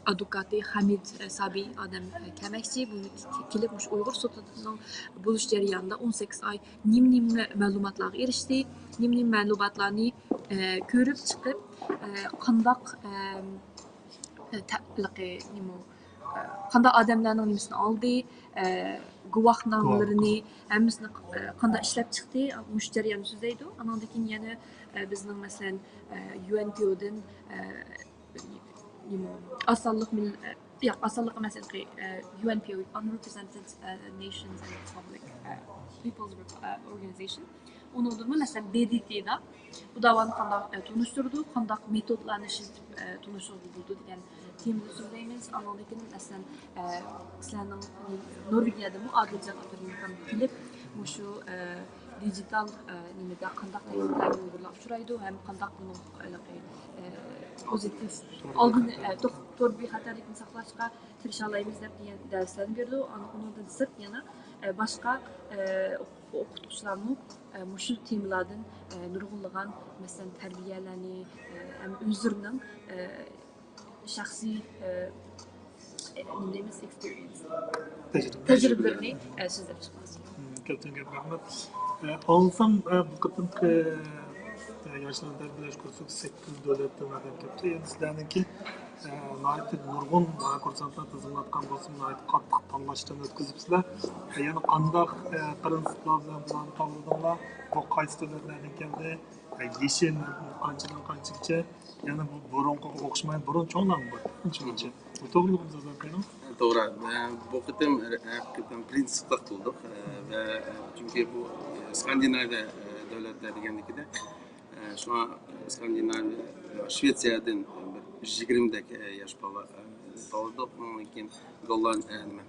ئادۋوكاتى خەمىت، ئە، سابىي ئادەم، ئە، كەلمەكچى. بۇ كېلىپ مۇشۇ ئۇيغۇر سوتىنىڭ بولۇش جەريانىدا ئون سەككىز ئاي نېمە-نېمە مەلۇماتلارغا ئېرىشتى، نېمە-نېمە مەلۇماتلارنى، ئە، كۆرۈپ چىقىپ، ئە، قانداق، ئە، تە-، نېمە، قانداق ئادەملەرنىڭ نېمىسىنى ئالدى، ئە، گۇۋاھنامىلىرىنى، ھەممىسىنى، ئە، قانداق ئىشلەپ چىقتى، مۇشۇ جەرياننى سۆزلەيدۇ. ئانىڭدىن كېيىن يەنە، ئە، بىزنىڭ، مەسىلەن، ئە، يۇ ئېن پى ئودىن، ئە، نېمە، ئاز سانلىق مىل-، ئە، ياق، ئاز سانلىق ئەمەس، ھېلىقى، ئە، يۇ ئېن پى ئو، Unrepresented، ئە، Nations and Republic، ئە، People's Rep-، ئە، Organization. ئۇنىڭدىنمۇ، مەسىلەن، بې دې تېدا بۇ داۋانى قانداق، ئە، تونۇشتۇرىدۇ، قانداق مېتودلارنى ئىشلىتىپ، ئە، تونۇشتۇرغىلى بولىدۇ دېگەن تېمىدا سۆزلەيمىز. ئانىڭدىن كېيىن، مەسىلەن، ئە، سىلەرنىڭ نورۋېگىيەدىمۇ ئادىلجان ئابدۇرېھىمخان كېلىپ، مۇشۇ، ئە، دىجىتال، ئە، نېمىدە قانداق تەھدىتلەرگە ئۇيغۇرلار ئۇچرايدۇ ھەم قانداق بۇنىڭ، ھېلىقى، ئە، پوزىتىپ ئالدىنى، ئە، توخ-، تور بىخەتەرلىكىنى ساقلاشقا تىرىشالايمىز دەپ دېگەن دەرسلەرنى بېرىدۇ. ئان-، ئۇنىڭدىن سىرت يەنە، ئە، باشقا، ئە، ئوقۇتقۇچىلارمۇ، ئە، مۇشۇ تېمىلاردىن، ئە، نۇرغۇنلىغان، مەسىلەن، تەربىيەلەرنى، ئە، ھەم ئۆزلىرىنىڭ، ئە، شەخسىي، ئە، ئە، نېمە دەيمىز، ئېكسپېرىيېنس. تەجرىبە. تەجرىبىلىرىنى، ئە، سۆزلەپ چىقىمىز. مم، كۆپتىن كۆپ رەھمەت. ئە، ئاڭلىسام، ئە، بۇ قېتىمقى، ئە، ياشلارنى تەربىيەلەش كۇرسىغا سەككىز دۆلەتتىن ئادەم كەپتۇ. يەنە سىلەرنىڭكى، ئە، ناھايىتى نۇرغۇن، ئە، كۇرسانتلار تىزىملاتقان بولسىمۇ، ناھايىتى قاتتىق تاللاشتىن ئۆتكۈزۈپسىلەر. ئە، يەنە قانداق، ئە، پىرىنسىپلار بىلەن بۇلارنى تاللىدىڭلار؟ بۇ قايسى دۆلەتلەردىن كەلدى؟ ئە، يېشى قانچىدىن قانچىگىچە؟ يەنە بۇ بۇرۇنقىغا ئوخشىماي، بۇرۇن چوڭلارمۇ بار، شۇنىڭ ئۈچۈن. بۇ توغرىلىق سۆزلەپ قويۇڭ. توغرا. ئە، بۇ قېتىم، ئە، قېتىم پىرىنسىپلىق قىلدۇق. ئە، ۋە، ئە، چۈنكى بۇ، ئە، سكاندىناۋىيە، ئە، دۆلەتلەر دېگەندىكىدە، ئە، شۇڭا سكاندىناۋىيە، شۋېتسىيەدىن بىر يىگىرمىدەك، ئە، ياش بالا، ئە، تاللىدۇق. ئۇنىڭدىن كېيىن گوللاند-، ئە، نېمە،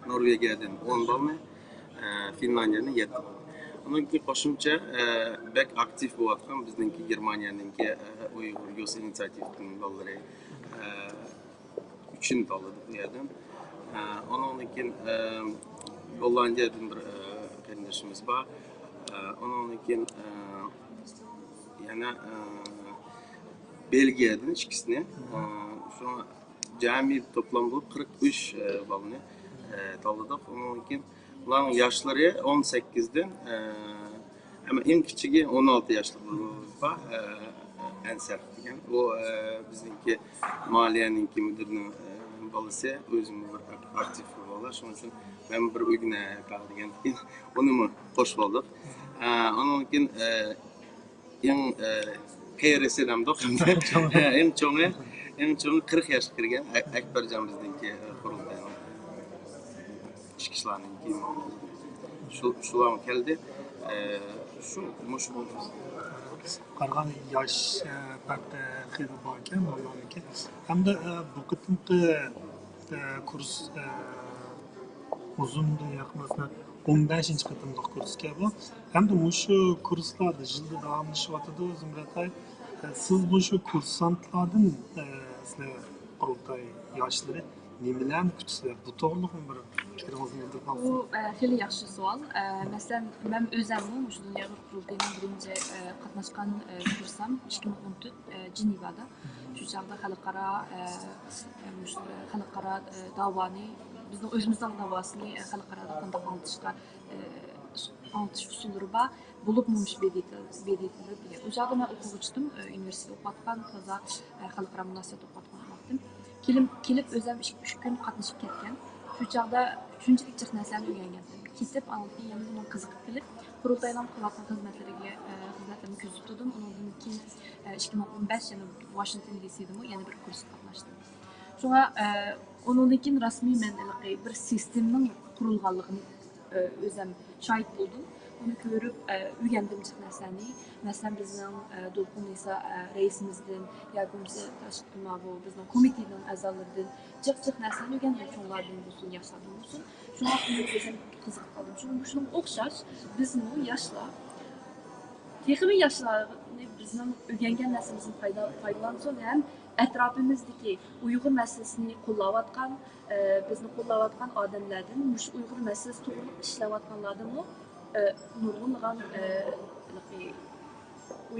نورۋېگىيەدىن ئون بالنى، ئە، فىنلاندىيەدىن يەتتە بالنى. ئۇنىڭ كېيىن قوشۇمچە، ئە، بەك ئاكتىپ بولۇۋاتقان بىزنىڭكى گېرمانىيەنىڭكى، ئە، ئۇيغۇر يۇس ئىنىسىياتىۋىنىڭ بالىلىرى، ئە، ئۈچىنى تاللىدۇق بۇ يەردىن. ئە، ئۇنىڭدىن كېيىن، ئە، گوللاندىيەدىن بىر، ئە، قېرىندىشىمىز بار. ئە، ئۇنىڭدىن كېيىن، ئە، يەنە، ئە، بېلگىيەدىن ئىككىسىنى. ئە، شۇڭا جەمئىي توپلام بولۇپ قىرىق ئۈچ، ئە، بالىنى، ئە، تاللىدۇق. ئۇنىڭدىن كېيىن ئۇلارنىڭ ياشلىرى ئون سەككىزدىن، ئە، ئەمما ئەڭ كىچىكى ئون ئالتە ياشلىق بىر بالىمىز بار، ئە، ئەنسەر دېگەن. ئۇ، ئە، بىزنىڭكى مالىيەنىڭكى مۇدىرىنىڭ، ئە، بالىسى، ئۆزىمۇ بىر ئاكتىپ بالا. شۇنىڭ ئۈچۈن مەن بىر ئۆگىنەي دېگەندىن كېيىن ئۇنىمۇ قوشۇپ ئالدۇق. ئە، ئۇنىڭدىن كېيىن، ئە، ئەڭ، ئە، قېرىسى دەمدۇق. ئەڭ چوڭى، ئەڭ چوڭى قىرىق ياشقا كىرگەن ئە-، ئەكبەرجان بىزنىڭكى، ئە، قۇرۇلتاينىڭ ئىچكى ئىشلارنىڭكى شۇ، شۇلارمۇ كەلدى. ئە، شۇ، مۇشۇ بولدى. قارىغان ياش، ئە، پەقەت خېلى باركەن، بالىلارنىڭكى. ھەمدە، ئە، بۇ قېتىمقى، ئە، كۇرس، ئە، ئۇزۇندىن ياقماسىنا ئون بەشىنچى قېتىملىق كۇرسكەن بۇ. ھەمدە مۇشۇ كۇرسلاردا يىلدا داۋاملىشىۋاتىدۇ، زۇمرەتئاي. ئە، سىز مۇشۇ كۇرسانتلاردىن، ئە، سىلەر قۇرۇلتاي ياشلىرى نېمىلەرنى كۈتىسىلەر؟ بۇ توغرىلىقمۇ بىر پىكرىڭىزنى بىلدۈرۈپ بۇ، ئالسىڭىز. ئە، خېلى ياخشى سوئال. ئە، مەسىلەن، مەن ئۆزەممۇ مۇشۇ دۇنيا ئۇيغۇر قۇرۇلتىيىنىڭ بىرىنچى، ئە، قاتناشقان، ئە، كۇرسام ئىككى مىڭ ئون تۆت، ئە، جېنېۋادا. شۇ چاغدا خەلقئارا، ئە، ئە، مۇشۇ خەلقئارا، ئە، داۋانى، بىزنىڭ ئۆزىمىزنىڭ داۋاسىنى، ئە، خەلقئارادا قانداق ئاڭلىتىشقا، ئە، ئاڭلىتىش ئۇسۇللىرى بار. بولۇپمۇ مۇشۇ بې دې تې، بې دې تېلار دېگەن. ئۇ چاغدا مەن ئوقۇغۇچىدىم، ئە، ئۇنىۋېرسىتېتتا ئوقۇۋاتقان، تازا، ئە، خەلقئارا مۇناسىۋەتتە ئوقۇۋاتقان ۋاقتىم. كېلىم-، كېلىپ ئۆزەم ئىككى، ئۈچ كۈن قاتنىشىپ كەتكەن. شۇ چاغدا شۇنچىلىك جىق نەرسىلەرنى ئۆگەنگەنتىم. كېتىپ، ئاندىن كېيىن يەنە بۇنىڭغا قىزىقىپ قېلىپ، قۇرۇلتاينىڭ قىلىۋاتقان خىزمەتلىرىگە، ئە، خىزمەتلىرىنى كۆزىتىپ تۇردۇم. ئۇنىڭدىن كېيىن، ئە، ئىككى مىڭ ئون بەش يەنە ۋاشىنگتون دى سىدىمۇ يەنە بىر كۇرسقا قاتناشتىم. شۇڭا، ئە، ئۇنىڭدىن كېيىن رەسمىي مەن ھېلىقى بىر سىستېمىنىڭ قۇرۇلغانلىقىنى، ئە، ئۆزەم شاھىت بولدۇم. ئۇنى كۆرۈپ، ئە، ئۆگەندىم جىق نەرسىلەرنى. مەسىلەن، بىزنىڭ، ئە، دولقۇن ئىسا، ئە، رەئىسىمىزدىن ياكى بولمىسا تاشقى، ماۋۇ بىزنىڭ كومىتېتنىڭ ئەزالىرىدىن جىق جىق نەرسىلەرنى ئۆگەندىم، چوڭلاردىن بولسۇن، ياشلاردىن بولسۇن. شۇڭا ئۇنى ئۆزۈم قىزىقىپ قالدىم. شۇڭا مۇشۇنىڭغا ئوخشاش بىزمۇ ياشلار تېخىمۇ ياشلارنى بىزنىڭ ئۆگەنگەن نەرسىمىزدىن پايدا-، پايدىلانسۇن ھەم ئەتراپىمىزدىكى ئۇيغۇر مەسىلىسىنى قوللاۋاتقان، ئە، بىزنى قوللاۋاتقان ئادەملەردىن، مۇشۇ ئۇيغۇر مەسىلىسى توغرىلىق ئىشلەۋاتقانلاردىنمۇ، ئە، نۇرغۇنلىغان، ئە، ھېلىقى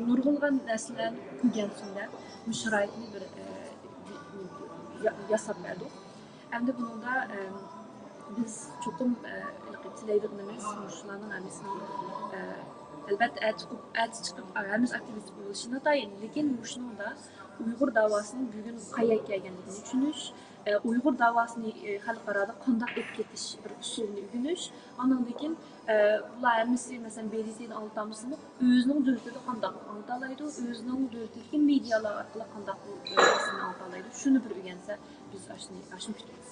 نۇرغۇنلىغان نەرسىلەرنى ئۆگەنسۇن دەپ، مۇشۇ شارائىتنى بىر، ئە، يا-، ياساپ بەردۇق. ئەمدى بۇنىڭدا، ئە، بىز چوقۇم، ئە، تىلەيدىغىنىمىز، مۇشۇلارنىڭ ھەممىسىنى، ئە، ئەلۋەتتە، ئەتە چىقىپ، ئەتە چىقىپ، ئە، ھەممىمىز ئاكتىۋىست بولۇشى ناتايىن، لېكىن مۇشۇنىڭدا ئۇيغۇر داۋاسىنىڭ بۈگۈن قەيەرگە كەلگەنلىكىنى چۈشىنىش، ئە، ئۇيغۇر داۋاسىنى، ئە، خەلقئارادا قانداق ئېلىپ كېتىش بىر ئۇسۇلىنى ئۆگىنىش، ئانىڭدىن كېيىن ئە، بۇلار ھەممىسى، مەسىلەن، بې دې تېنى ئاڭلىتالمىسىمۇ، ئۆزىنىڭ دۆلىتىدە قانداق ئاڭلىتالايدۇ، ئۆزىنىڭ دۆلىتىدىكى مېدىيالار ئارقىلىق قانداق بۇ، ئە، مەسىلىنى ئاڭلىتالايدۇ، شۇنى بىر ئۆگەنسە، بىز ئاشۇنى، ئاشۇنى كۈتىمىز.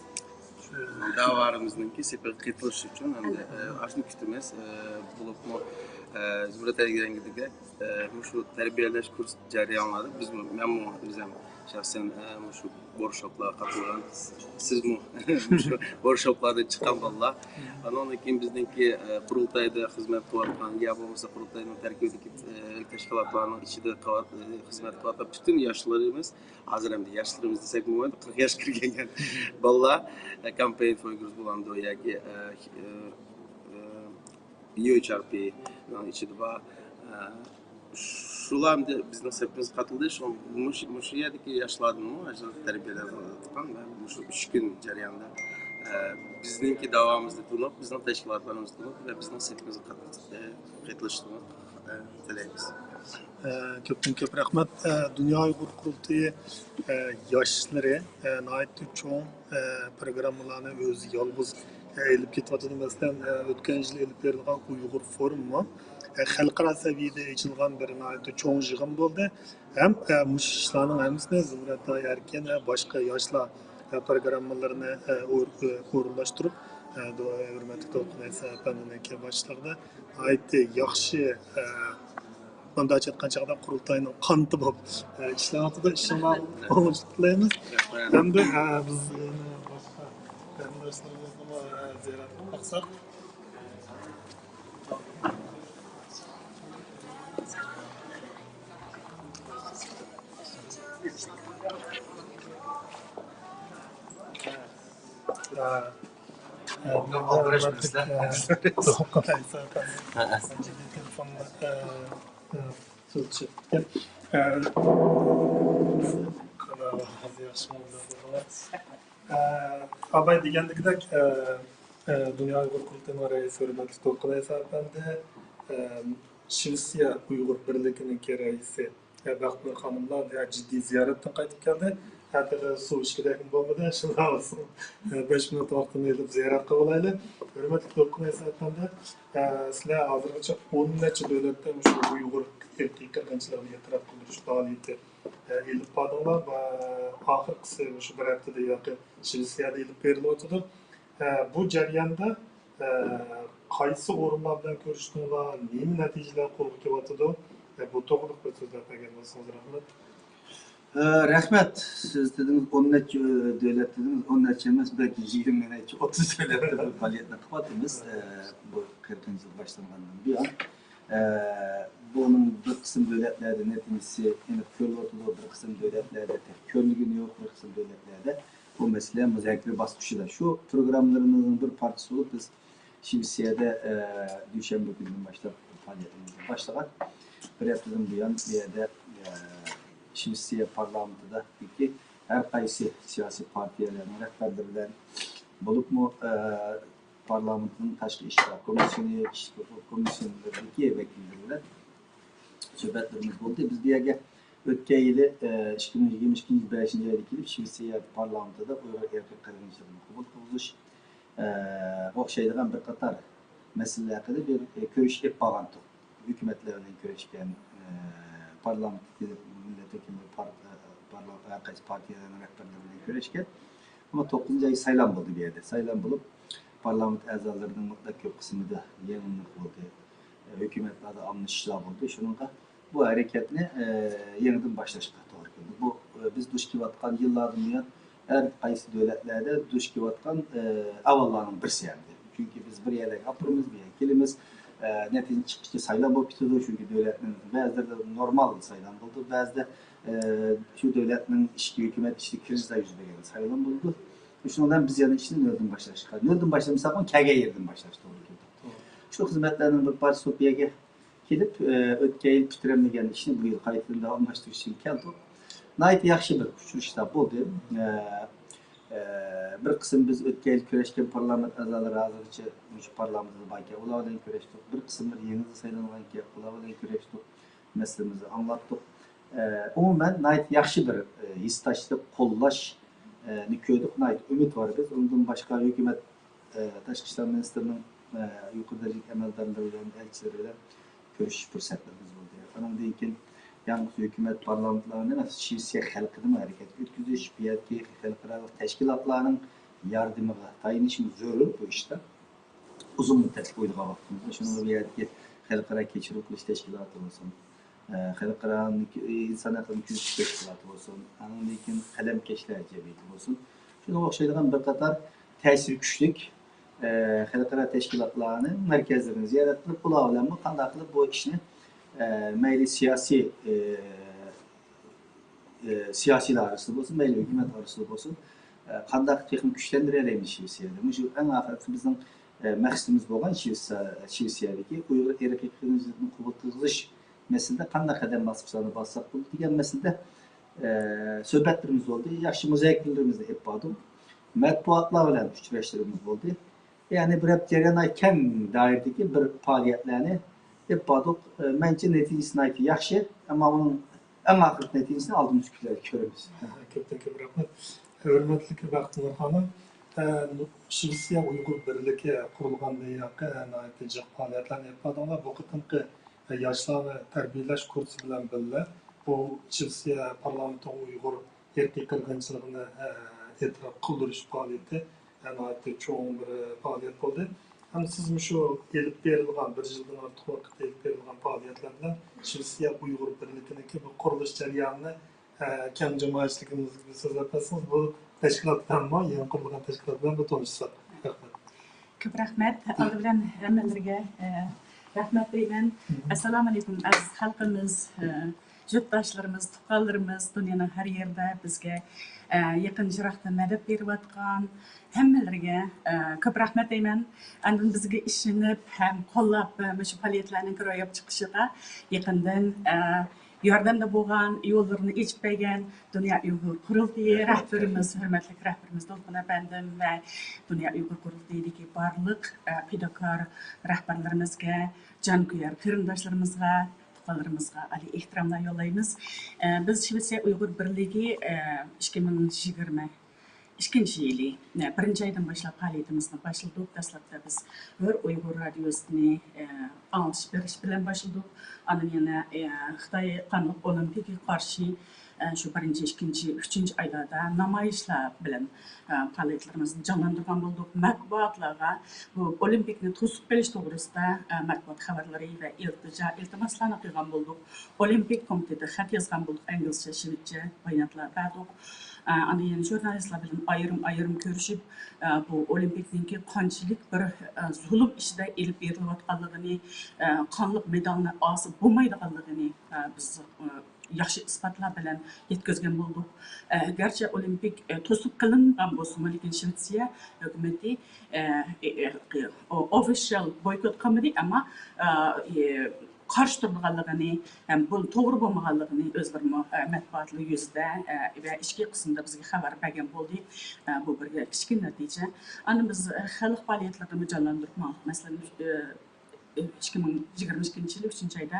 داۋالىرىمىزنىڭكى سېپىگە قېتىلىش ئۈچۈن ھەمدە، ئە، ئاشۇنى كۈتىمىز. ئە، بولۇپمۇ، ئە، زۇمرەت ئەگەرگىدىكى، ئە، مۇشۇ تەربىيەلەش كۇرس جەريانلىرىدا بىزمۇ، مەنمۇ ئۆزۈم شەخسەن، ئە، مۇشۇ ۋوركشوپلارغا قاتنىغان، سىزمۇ مۇشۇ ۋوركشوپلاردىن چىققان بالىلار. ئانىڭدىن كېيىن بىزنىڭكى، ئە، قۇرۇلتايدا خىزمەت قىلىۋاتقان يا بولمىسا قۇرۇلتاينىڭ تەركىبىدىكى، ئە، تەشكىلاتلارنىڭ ئىچىدە قىلىۋات-، ئە، خىزمەت قىلىۋاتقان پۈتۈن ياشلىرىمىز، ھازىر ئەمدى ياشلىرىمىز دېسەكمۇ بولمايدۇ، قىرىق ياشقا كىرگەن بالىلار، ئە، كامپەين فور ئۇيغۇرز بولامدۇ ياكى، ئە، ئە، ئە، يۇ ئېيچ ئار پى نىڭ ئىچىدە بار. ئە، شۇلار ئەمدى بىزنىڭ سېپىمىزگە قاتىلدى. شۇڭا مۇشۇ، مۇشۇ يەردىكى ياشلاردىنمۇ، ياشلار تەربىيەلەۋاتقان ۋە مۇشۇ ئۈچ كۈن جەريانىدا، ئە، بىزنىڭكى داۋامىزنى تونۇپ، بىزنىڭ تەشكىلاتلىرىمىزنى تونۇپ ۋە بىزنىڭ سېپىمىزگە قاتىلىشىنى، ئە، تىلەيمىز. ئە، كۆپتىن كۆپ رەھمەت. ئە، دۇنيا ئۇيغۇر قۇرۇلتىيى، ئە، ياشلىرى، ئە، ناھايىتى چوڭ، ئە، پروگراممىلارنى ئۆزى يالغۇز، ئە، ئېلىپ كېتىۋاتىدۇ. مەسىلەن، ئە، ئۆتكەن يىلى ئېلىپ بېرىلغان ئۇيغۇر فورۇمىمۇ، ئە، خەلقئارا سەۋىيەدە ئېچىلغان بىر ناھايىتى چوڭ يىغىن بولدى. ھەم، ئە، مۇشۇ ئىشلارنىڭ ھەممىسىنى زۇمرەت ئەركىن ۋە باشقا ياشلار، ئە، پروگراممىلىرىنى، ئە، ئور-، ئە، ئورۇنلاشتۇرۇپ، ئە، دو-، ھۆرمەتلىك دولقۇن ئەيسا ئەپەندىنىڭكى باشچىلىقىدا ناھايىتى ياخشى، ئە، مۇنداقچە ئېيتقان چاغدا قۇرۇلتاينىڭ قانىتى بولۇپ، ئە، ئىشلەۋاتىدۇ. ئىشىڭلار ئوڭۇشلۇق تىلەيمىز. ھەمدە، ئە، بىز يەنە باشقا قېرىنداشلىرىمىزنىمۇ، ئە، زىيارەت قىلىپ باقساق. ئە، ئە، ئالدىراش بىلىسىلەر. ئە، تېلېفوندا، ئە، ئە، سۆز چىقىپ كەتكەن. ئە، ياخشى بولدى. ئە، ئاباي دېگەندىكىدەك، ئە، ئە، دۇنيا ئۇيغۇر قۇرۇلتىيىنىڭ رەئىسى ھۆرمەتلىك دولقۇن ئەيسا ئەپەندى، ئە، شىۋېتسىيە ئۇيغۇر بىرلىكىنىڭكى رەئىسى، ئە، بەختىنۇر خانىملار، ئە، جىددىي زىيارەتتىن قايتىپ كەلدى. ھەتتا سۇ ئىچكۈدەكمۇ بولمىدى. شۇنداق بولسۇن، ئە، بەش مىنۇت ۋاقتىنى ئېلىپ زىيارەت قىلىۋالايلى. ھۆرمەتلىك دولقۇن ئەيسا ئەپەندى، ئە، سىلەر ھازىرغىچە ئون نەچچە دۆلەتتە مۇشۇ ئۇيغۇر ئىرقىي قىرغىنچىلىقىنى ئېتىراپ قىلدۇرۇش پائالىيىتى، ئە، ئېلىپ باردىڭلار ۋە ئاخىرقىسى مۇشۇ بىر ھەپتىدە ياقى شىۋېتسىيەدە ئېلىپ بېرىلىۋاتىدۇ. ئە، بۇ جەرياندا، ئە، قايسى ئورۇنلار بىلەن كۆرۈشتۈڭلار، نېمە نەتىجىلەر قولغا كېلىۋاتىدۇ؟ ئە، بۇ توغرىلىق بىر سۆزلەپ بەرگەن بولسىڭىز رەھمەت. ئە، رەھمەت. سىز دېدىڭىز، ئون نەچچە، ئە، دۆلەت دېدىڭىز، ئون نەچچە ئەمەس، بەلكى يىگىرمە نەچچە، ئوتتۇز دۆلەتتە بۇ پائالىيەتنى قىلىۋاتىمىز. ئە، بۇ قىرىقىنچى يىل باشلانغاندىن بۇيان. ئە، بۇنىڭ بىر قىسىم دۆلەتلەردە نەتىجىسى ئېنىق كۆرۈلۈۋاتىدۇ، بىر قىسىم دۆلەتلەردە تېخى كۆرۈلگىنى يوق، بىر قىسىم دۆلەتلەردە بۇ مەسىلە مۇزاكىرە باسقۇچىدا. شۇ پروگراممىلىرىمىزنىڭ بىر پارچىسى بولۇپ، بىز شىۋېتسىيەدە، ئە، دۈشەنبە كۈنىدىن باشلاپ پائالىيىتىمىزنى باشلىغان. بىر ھەپتىدىن بۇيان بۇ يەردە، ئە، شىۋېتسىيە پارلامېنتىدىكى ھەر قايسى سىياسىي پارتىيەلەرنىڭ رەھبەرلىرى بىلەن بولۇپمۇ، ئە، پارلامېنتنىڭ تاشقى ئىشلار كومىسسىيونى، ئىچكى ھوقۇق كومىسسىيونلىرىدىكى ۋەكىللىرى بىلەن سۆھبەتلىرىمىز بولدى. بىز بۇ يەرگە ئۆتكەن يىلى، ئە، ئىككى مىڭ يىگىرمە ئىككىنچى يىل بەشىنچى ئايدا كېلىپ، شىۋېتسىيە پارلامېنتىدا ئۇيغۇر ئىرقىي قىرغىنچىلىقىنى قوبۇل قىلغۇزۇش، ئە، ئوخشايدىغان بىر قاتار مەسىلىلەر ھەققىدە بىر، ئە، كۆرۈش ئېلىپ بارغانتۇق. ھۆكۈمەتلەر بىلەن كۆرۈشكەن، ئە، پارلامېنتتىكى مىللەت ۋەكىللىرى، پار-، ئە، پارلامېنت ھەر قايسى پارتىيەلەرنىڭ رەھبەرلىرى بىلەن كۆرۈشكەن. ئەمما توققۇزىنچى ئاي سايلام بولدى بۇ يەردە. سايلام بولۇپ، پارلامېنت ئەزالىرىنىڭ مۇتلەق كۆپ قىسمىدا يېڭىلىق بولدى. ئە، ھۆكۈمەتلەردە ئالمىشىشلار بولدى. شۇنىڭغا بۇ ھەرىكەتنى، ئە، يېڭىدىن باشلاشقا توغرا كەلدى. بۇ، ئە، بىز دۇچ كېلىۋاتقان يىللاردىن بۇيان ھەر قايسى دۆلەتلەردە دۇچ كېلىۋاتقان، ئە، ئەھۋاللارنىڭ بىرسى ئەمدى. چۈنكى بىز بىر يەرلەرگە ئاپىرىمىز، بىر يەرگە كېلىمىز، ئە، نەتىجە چىققۇچە سايلام بولۇپ كېتىدۇ. چۈنكى دۆلەتنىڭ بەزىلىرىدە نورمال سايلام بولىدۇ، بەزىدە، ئە، شۇ دۆلەتنىڭ ئىچكى ھۆكۈمەت ئىچىدە كىرىزىسلار يۈز بەرگەندە سايلام بولىدۇ. شۇنىڭ بىلەن بىز يەنە ئىشنى نۆلدىن باشلاشقا، نۆلدىن باشلىمىساقمۇ كەلگەن يېرىدىن باشلاش توغرا كېلىدۇ. شۇ خىزمەتلەرنىڭ بىر پارچىسى بولۇپ بۇ يەرگە كېلىپ، ئە، ئۆتكەن يىل پۈتتۈرەلمىگەن ئىشنى بۇ يىل قايتىدىن داۋاملاشتۇرۇش ئۈچۈن كەلدۇق. ناھايىتى ياخشى بىر ئۇچرىشىشلار بولدى. ئە، ئە، بىر قىسىم بىز ئۆتكەن يىل كۆرۈشكەن پارلامېنت ئەزالىرى ھازىرغىچە مۇشۇ پارلامېنتتا باركەن، ئۇلار بىلەن كۆرۈشتۇق. بىر قىسىملىرى يېڭىدىن سايلانغانكەن، ئۇلار بىلەن كۆرۈشتۇق. مەسىلىمىزنى ئاڭلاتتۇق. ئە، ئومۇمەن ناھايىتى ياخشى بىر، ئە، ھېسداشلىق، قوللاشنى كۆردۇق. ناھايىتى ئۈمىدۋار بىز. ئۇنىڭدىن باشقا ھۆكۈمەت، ئە، تاشقى ئىشلار مىنىستىرىنىڭ، ئە، يۇقىرى دەرىجىلىك ئەمەلدارلىرى بىلەن، ئەلچىلىرى بىلەن كۆرۈشۈش پۇرسەتلىرىمىز بولدى. ئانىڭدىن كېيىن يالغۇز ھۆكۈمەت، پارلامېنتلارنى ئەمەس، شىۋېتسىيە خەلقىنىمۇ ھەرىكەتكە ئۆتكۈزۈش، بۇ يەردىكى خەلقئارالىق تەشكىلاتلارنىڭ ياردىمىگە تايىنىشىمىز زۆرۈر بۇ ئىشتا. ئۇزۇن مۇددەتلىك ئويلىغان ۋاقتىمىزدا شۇنىڭغا بۇ يەردىكى خەلقئارا كېچىرىم قىلىش تەشكىلاتى بولسۇن، ئە، خەلقئارانىڭ ئىنسان ھەقلىرىنى كۆزىتىش تەشكىلاتى بولسۇن، ئاندىن كېيىن قەلەمكەشلەر جەمئىيىتى بولسۇن، شۇنىڭغا ئوخشايدىغان بىر قاتار تەسىرى كۈچلۈك، ئە، خەلقئارا تەشكىلاتلارنىڭ مەركەزلىرىنى زىيارەت قىلىپ، ئۇلار بىلەنمۇ قانداق قىلىپ بۇ ئىشنى، ئە، مەيلى سىياسىي، ئە، ئە، سىياسىيلار ئارىسىدا بولسۇن، مەيلى ھۆكۈمەت ئارىسىدا بولسۇن، ئە، قانداق تېخىمۇ كۈچلەندۈرەلەيمىز شىۋېتسىيەدە؟ مۇشۇ ئەڭ ئاخىرقى بىزنىڭ، ئە، مەقسىتىمىز بولغان شىۋېتسىيە-، شىۋېتسىيەدىكى ئۇيغۇر ئىرقىي قىرغىنچىلىقىنى قوبۇل قىلغۇزۇش مەسىلىدە قانداق قەدەم باسقۇچلارنى باسساق بولىدۇ دېگەن مەسىلىدە، ئە، سۆھبەتلىرىمىز بولدى، ياخشى مۇزاكىرىلىرىمىزنى ئېلىپ باردۇق. مەتبۇئاتلار بىلەن ئۇچراشلىرىمىز بولدى. يەنى بىر ھەپتە جەريانىدا كەڭ دائىرىدىكى بىر پائالىيەتلەرنى ئېلىپ باردۇق. ئە، مەنچە نەتىجىسى ناھايىتى ياخشى، ئەمما ئۇنىڭ ئەڭ ئاخىرقى نەتىجىسىنى ئالدىمىزدىكى كۈنلەردە كۆرىمىز. كۆپتىن كۆپ رەھمەت. ھۆرمەتلىك بەختىيار خانىم، ئە، شىۋېتسىيە ئۇيغۇر بىرلىكى قۇرۇلغاندىن ياقى، ئە، ناھايىتى جىق پائالىيەتلەرنى ئېلىپ باردىڭلار. بۇ قېتىمقى، ئە، ياشلارنى تەربىيەلەش كۇرسى بىلەن بىللە بۇ شىۋېتسىيە پارلامېنتىغا ئۇيغۇر ئىرقىي قىرغىنچىلىقىنى، ئە، ئېتىراپ قىلدۇرۇش پائالىيىتى، ئە، ناھايىتى چوڭ بىر، ئە، پائالىيەت بولدى. ھەم سىز مۇشۇ ئېلىپ بېرىلغان، بىر يىلدىن ئارتۇق ۋاقىتتا ئېلىپ بېرىلغان پائالىيەتلەر بىلەن شىۋېتسىيە ئۇيغۇر بىرلىكىنىڭكى بۇ قۇرۇلۇش جەريانىنى، ئە، كەڭ جامائەتچىلىكىمىزگە سۆزلەپ بەرسىڭىز، بۇ تەشكىلات بىلەنمۇ، يېڭى قۇرۇلغان تەشكىلات بىلەن بىر تونۇشساق. رەھمەت. كۆپ رەھمەت. ئالدى بىلەن ھەممىلىرىگە، ئە، رەھمەت دەيمەن. ئەسسالامۇئەلەيكۇم، ئەزىز خەلقىمىز، ئە، يۇرتداشلىرىمىز، تۇغقانلىرىمىز، دۇنيانىڭ ھەر يېرىدە بىزگە، ئە، يېقىن يىراقتىن مەدەت بېرىۋاتقان ھەممىلىرىگە، ئە، كۆپ رەھمەت دەيمەن. ئاندىن بىزگە ئىشىنىپ ھەم قوللاپ، ئە، مۇشۇ پائالىيەتلەرنىڭ روياپقا چىقىشىغا يېقىندىن، ئە، ياردەمدە بولغان، يوللىرىنى ئېچىپ بەرگەن دۇنيا ئۇيغۇر قۇرۇلتىيى رەھبىرىمىز، ھۆرمەتلىك رەھبىرىمىز دولقۇن ئەپەندىم ۋە دۇنيا ئۇيغۇر قۇرۇلتىيىدىكى بارلىق، ئە، پىداكار رەھبەرلىرىمىزگە، جانكۆيەر قېرىنداشلىرىمىزغا، تۇغقانلىرىمىزغا ئالىي ئېھتىراملار يوللايمىز. ئە، بىز شىۋېتسىيە ئۇيغۇر بىرلىكى، ئە، ئىككى مىڭ يىگىرمە ئىككىنچى يىلى، ئە، بىرىنچى ئايدىن باشلاپ پائالىيىتىمىزنى باشلىدۇق. دەسلەپتە بىز ھۆر ئۇيغۇر رادىيوسىنى، ئە، ئاڭلىتىش بېرىش بىلەن باشلىدۇق. ئاندىن يەنە، ئە، خىتاي قانلىق ئولىمپىكىگە قارشى، ئە، شۇ بىرىنچى، ئىككىنچى، ئۈچىنچى ئايلاردا نامايىشلار بىلەن، ئە، پائالىيەتلىرىمىزنى جانلاندۇرغان بولدۇق. مەتبۇئاتلارغا بۇ ئولىمپىكنى توسۇپ قېلىش توغرىسىدا، ئە، مەتبۇئات خەۋەرلىرى ۋە ئىلتىجا، ئىلتىماسلارنى قىلغان بولدۇق. ئولىمپىك كومىتېتىغا خەت يازغان بولدۇق، ئىنگلىزچە، شىۋېتچە باياناتلار بەردۇق. ئە، ئاندىن يەنە ژۇرنالىستلار بىلەن ئايرىم-ئايرىم كۆرۈشۈپ، ئە، بۇ ئولىمپىكنىڭكى قانچىلىك بىر، ئە، زۇلۇم ئىچىدە ئېلىپ بېرىلىۋاتقانلىقىنى، ئە، قانلىق مېدالنى ئالسا بولمايدىغانلىقىنى، ئە، بىز، ئە، ياخشى ئىسپاتلار بىلەن يەتكۈزگەن بولدۇق. ئە، گەرچە ئولىمپىك، ئە، توسۇپ قېلىنغان بولسىمۇ، لېكىن شىۋېتسىيە ھۆكۈمىتى، ئە، ئە، ئە، ئوفىشال بويكوت قىلمىدى، ئەمما، ئە، ئە، قارشى تۇرىدىغانلىقىنى ھەم بۇ توغرا بولمىغانلىقىنى ئۆزلىرىمۇ، ئە، مەتبۇئاتلار يۈزىدە، ئە، ۋە ئىچكى قىسىمدا بىزگە خەۋەر بەرگەن بولدى. ئە، بۇ بىر كىچىككىنە نەتىجە. ئاندىن بىز، ئە، خەلق پائالىيەتلىرىنىمۇ جانلاندۇرۇپ ماڭدۇق. مەسىلەن، ئە، ئىككى مىڭ يىگىرمە ئىككىنچى يىلى ئۈچىنچى ئايدا،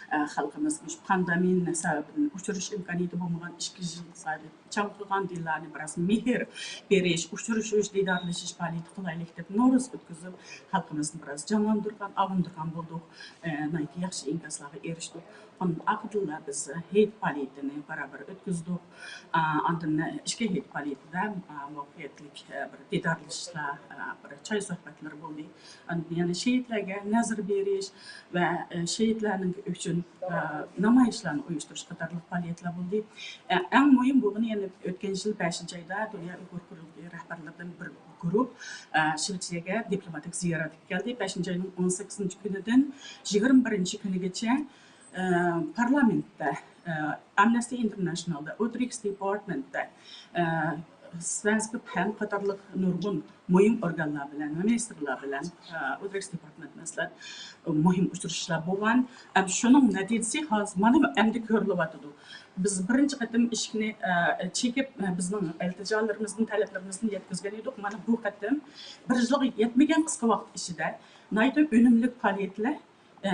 ئە، خەلقىمىز مۇشۇ پاندېمىيە سەۋەبىدىن ئۇچرىشىش ئىمكانىيىتى بولمىغان ئىككى يىل زادى چاڭقىغان دىللارنى بىراز مېھىر بېرىش، ئۇچرىشىش، دىدارلىشىش پائالىيىتى قىلايلىك دەپ نورۇز ئۆتكۈزۈپ، خەلقىمىزنى بىراز جانلاندۇرغان، ئاۋۇندۇرغان بولدۇق. ئە، ناھايىتى ياخشى ئىنكاسلارغا ئېرىشتۇق. ئاندىن ئارقىدىنلا بىز ھېيت پائالىيىتىنى بارا-بىر ئۆتكۈزدۇق. ئە، ئاندىن ئىچكى ھېيت پائالىيىتىدە، ئە، مۇۋەپپەقىيەتلىك، ئە، بىر دىدارلىشىشلار، ئە، بىر چاي سۆھبەتلىرى بولدى. ئاندىن يەنە شېھىتلەرگە نەزىر بېرىش ۋە، ئە، شېھىتلەرنىڭ ئۈچۈن، ئە، نامايىشلارنى ئۇيۇشتۇرۇش قاتارلىق پائالىيەتلەر بولدى. ئە، ئەڭ مۇھىم بولغىنى يەنە ئۆتكەن يىل بەشىنچى ئايدا دۇنيا ئۇيغۇر قۇرۇلتىيى رەھبەرلىرىدىن بىر گۇرۇپ، ئە، شىۋېتسىيەگە دىپلوماتىك زىيارەتكە كەلدى. بەشىنچى ئاينىڭ ئون سەككىزىنچى كۈنىدىن يىگىرمە بىرىنچى كۈنىگىچە، ئە، پارلامېنتتا، ئە، ئامنېستى ئىنتېرناشنالدا، ئۇترىكس دېپارتمېنتتا، ئە، سۋېنسكا پەن قاتارلىق نۇرغۇن مۇھىم ئورگانلار بىلەن، مىنىستىرلار بىلەن، ئە، ئۇترىكس دېپارتمېنت مەسىلەن، مۇھىم ئۇچرىشىشلار بولغان. ھەم شۇنىڭ نەتىجىسى ھازىر مانا ئەمدى كۆرۈلۈۋاتىدۇ. بىز بىرىنچى قېتىم ئىشىكنى، ئە، چېكىپ، ئە، بىزنىڭ ئىلتىجالىرىمىزنى، تەلەپلىرىمىزنى يەتكۈزگەن ئىدۇق. مانا بۇ قېتىم بىر يىلغا يەتمىگەن قىسقا ۋاقىت ئىچىدە ناھايىتى ئۈنۈملۈك پائالىيەتلەر، ئە،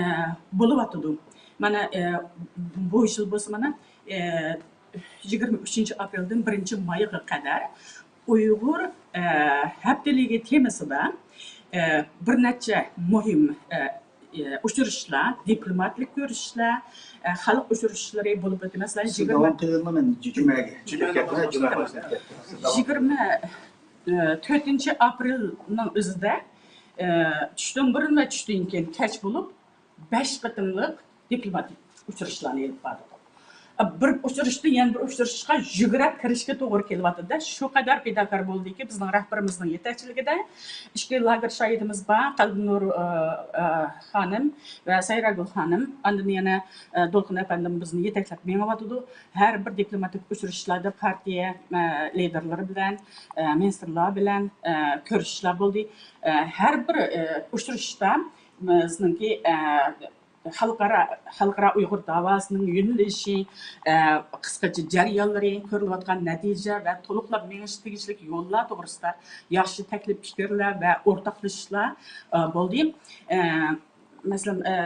بولۇۋاتىدۇ. مانا، ئە، بۇ يىل بولسا مانا، ئە، يىگىرمە ئۈچىنچى ئاپرېلدىن بىرىنچى مايغا قەدەر ئۇيغۇر، ئە، ھەپتىلىكى تېمىسىدا، ئە، بىر نەچچە مۇھىم، ئە، ئە، ئۇچرىشىشلار، دىپلوماتلىق كۆرۈشۈشلەر، ئە، خەلق ئۇچرىشىشلىرى بولۇپ ئۆتتى. مەسىلەن، شۇ يىگىرمە، داۋام قىلىنىمەن جۈمەگە. جۈمەگە. يىگىرمە تۆتىنچى ئاپرېلنىڭ ئۆزىدە، ئە، چۈشتىن بۇرۇن ۋە چۈشتىن كېيىن كەچ بولۇپ، بەش قېتىملىق دىپلوماتىك ئۇچرىشىشلارنى ئېلىپ باردۇق. بىر ئۇچرىشىشتىن يەنە بىر ئۇچرىشىشقا يۈگرەپ كىرىشكە توغرا كېلىۋاتىدۇ. شۇ قەدەر پىداكار بولدىكى، بىزنىڭ رەھبىرىمىزنىڭ يېتەكچىلىكىدە ئىككى لاگېر شاھىدىمىز بار، قەلبىنۇر، ئە، ئە، خانىم ۋە سايراگۈل خانىم. ئاندىن يەنە، ئە، دولقۇن ئەپەندىم بىزنى يېتەكلەپ مېڭىۋاتىدۇ. ھەر بىر دىپلوماتىك ئۇچرىشىشلاردا پارتىيە، ئە، لىدېرلىرى بىلەن، ئە، مىنىستىرلار بىلەن، ئە، كۆرۈشۈشلەر بولدى. ئە، ھەر بىر، ئە، ئۇچرىشىشتا بىزنىڭكى، ئە، خەلقئارا، خەلقئارا ئۇيغۇر داۋاسىنىڭ يۆنىلىشى، ئە، قىسقىچە جەريانلىرى، كۆرۈلۈۋاتقان نەتىجە ۋە تولۇقلاپ مېڭىشقا تېگىشلىك يوللار توغرىسىدا ياخشى تەكلىپ پىكىرلەر ۋە ئورتاقلىشىشلار، ئە، بولدى. ئە، مەسىلەن، ئە،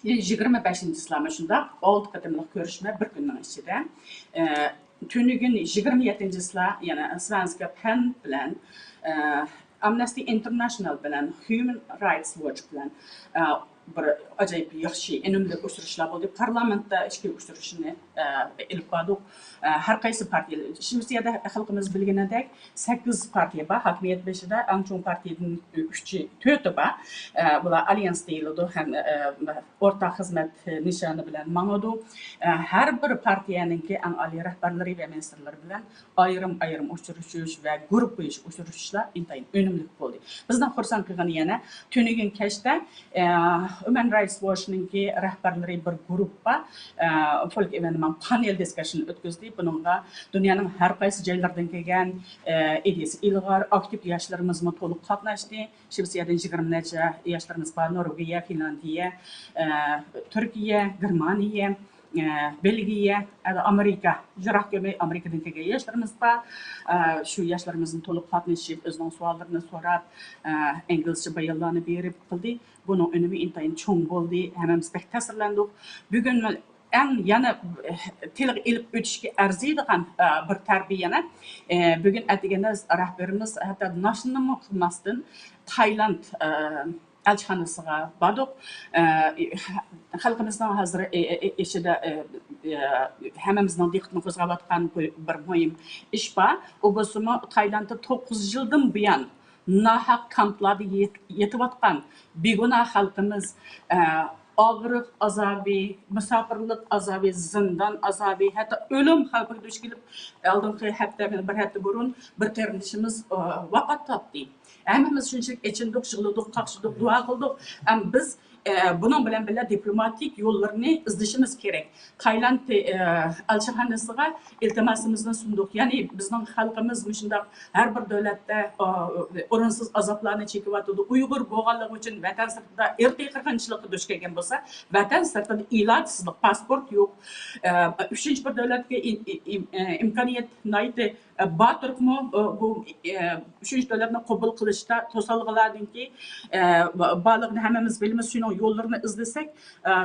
يىگىرمە بەشىنچىسىلامۇ شۇنداق، ئالتە قېتىملىق كۆرۈشمە بىر كۈننىڭ ئىچىدە. ئە، تۈنۈگۈن يىگىرمە يەتتىنچىسىلا يەنە سۋېنسكا پەن بىلەن، ئە، ئامنېستى ئىنتېرناشنال بىلەن، ھيۇمەن رايتس ۋوچ بىلەن، ئە، بىر ئاجايىپ ياخشى، ئۈنۈملۈك ئۇچرىشىشلار بولدى. پارلامېنتتا ئىككى ئۇچرىشىشنى، ئە، ئېلىپ باردۇق. ئە، ھەر قايسى پارتىيە، شىۋېتسىيەدە خەلقىمىز بىلگىنىدەك، سەككىز پارتىيە بار ھاكىمىيەت بېشىدا، ئەڭ چوڭ پارتىيەدىن ئۈچى، تۆتى بار. ئە، بۇلار ئاليانس دېيىلىدۇ ھەم، ئە، ئورتاق خىزمەت نىشانى بىلەن ماڭىدۇ. ئە، ھەر بىر پارتىيەنىڭكى ئەڭ ئالىي رەھبەرلىرى ۋە مىنىستىرلىرى بىلەن ئايرىم-ئايرىم ئۇچرىشىش ۋە گۇرۇپپا ئۇچرىشىشلار ئىنتايىن ئۈنۈملۈك بولدى. بىزنىڭ خۇرسەن قىلغىنى يەنە تۈنۈگۈن كەچتە، ئە، ھيۇمەن رايتس ۋوچنىڭكى رەھبەرلىرى بىر گۇرۇپپا، ئە، فولك ئېۋېنمان پانېل دىسكۇشن ئۆتكۈزدى. بۇنىڭغا دۇنيانىڭ ھەر قايسى جايلىرىدىن كەلگەن، ئە، ئىدىيەسى ئىلغار، ئاكتىپ ياشلىرىمىزمۇ تولۇق قاتناشتى. شىۋېتسىيەدىن يىگىرمە نەچچە ياشلىرىمىز بار، نورۋېگىيە، فىنلاندىيە، ئە، تۈركىيە، گېرمانىيە، ئە، بېلگىيە، ھەتتا ئامېرىكا، يىراق گۈمەي ئامېرىكىدىن كەلگەن ياشلىرىمىز بار. ئە، شۇ ياشلىرىمىزنى تولۇق قاتنىشىپ، ئۆزىنىڭ سوئاللىرىنى سوراپ، ئە، ئىنگلىزچە بايانلارنى بېرىپ قىلدى. بۇنىڭ ئۈنۈمى ئىنتايىن چوڭ بولدى. ھەممىمىز بەك تەسىرلەندۇق. بۈگۈن ئەڭ يەنە، ئە، تىلغا ئېلىپ ئۆتۈشكە ئەرزىيدىغان، ئە، بىر تەربىيە يەنە، ئە، بۈگۈن ئەتىگەندە رەھبىرىمىز ھەتتا ناشتىنىمۇ قىلماستىن تايلاند، ئە، ئەلچىخانىسىغا باردۇق. ئە، خەلقىمىزنىڭ ھازىر، ئە، ئە، ئىچىدە، ئە، ئە، ھەممىمىزنىڭ دىققىتىنى قوزغاۋاتقان بىر، بىر مۇھىم ئىش بار. ئۇ بولسىمۇ تايلاندتا توققۇز يىلدىن بۇيان ناھەق كامپلاردا يېت-، يېتىۋاتقان بىگۇناھ خەلقىمىز، ئە، ئاغرىق ئازابى، مۇساپىرلىق ئازابى، زىندان ئازابى، ھەتتا ئۆلۈم خەۋپىگە دۇچ كېلىپ، ئالدىنقى ھەپتە، بىر ھەپتە بۇرۇن بىر قېرىندىشىمىز، ئە، ۋاپات تاپتى. ھەممىمىز شۇنچىلىك ئېچىندۇق، يىغلىدۇق، قاقشىدۇق، دۇئا قىلدۇق. ئەم، بىز، ئە، بۇنىڭ بىلەن بىللە دىپلوماتىك يوللىرىنى ئىزدىشىمىز كېرەك. تايلاند، ئە، ئەلچىخانىسىغا ئىلتىماسىمىزنى سۇندۇق. يەنى بىزنىڭ خەلقىمىز مۇشۇنداق ھەر بىر دۆلەتتە، ئا، ئورۇنسىز ئازابلارنى چېكىۋاتىدۇ. ئۇيغۇر بولغانلىقى ئۈچۈن ۋەتەن سىرتىدا ئىرقىي قىرغىنچىلىققا دۇچ كەلگەن بولسا، ۋەتەن سىرتىدا ئىلاجسىزلىق، پاسپورت يوق. ئە، ئۈچىنچى بىر دۆلەتكە ئىم-، ئىم-، ئىم-، ئە، ئىمكانىيەت ناھايىتى بار تۇرۇپمۇ، بۇ، ئۈچىنچى دۆلەتنى قوبۇل قىلىشتا توسالغۇلاردىنكى، بارلىقىنى ھەممىمىز بىلىمىز. شۇنىڭ يوللىرىنى ئىزدىسەك،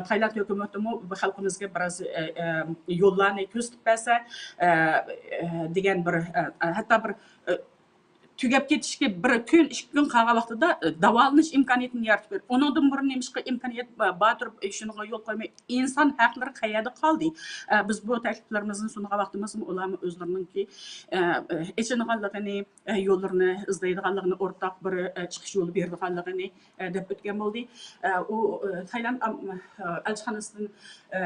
تايلاند ھۆكۈمىتىمۇ بۇ خەلقىمىزگە بىراز يوللارنى كۆرسىتىپ بەرسە دېگەن بىر، ھەتتا بىر تۈگەپ كېتىشكە بىر كۈن، ئىككى كۈن قالغان ۋاقتىدا داۋالىنىش ئىمكانىيىتىنى يارىتىپ بېرىپ، ئۇنىڭدىن بۇرۇن نېمىشقا ئىمكانىيەت بار تۇرۇپ شۇنىڭغا يول قويماي، ئىنسان ھەقلىرى قەيەردە قالدى؟ ئە، بىز بۇ تەكلىپلىرىمىزنى سۇنغان ۋاقتىمىزمۇ ئۇلارمۇ ئۆزلىرىنىڭكى، ئە، ئېچىنغانلىقىنى، ئە، يوللىرىنى ئىزدەيدىغانلىقىنى، ئورتاق بىر، ئە، چىقىش يولى بېرىدىغانلىقىنى، ئە، دەپ ئۆتكەن بولدى. ئە، ئۇ، ئە، تايلاند ئام-، ئە، ئەلچىخانىسىدىن، ئە،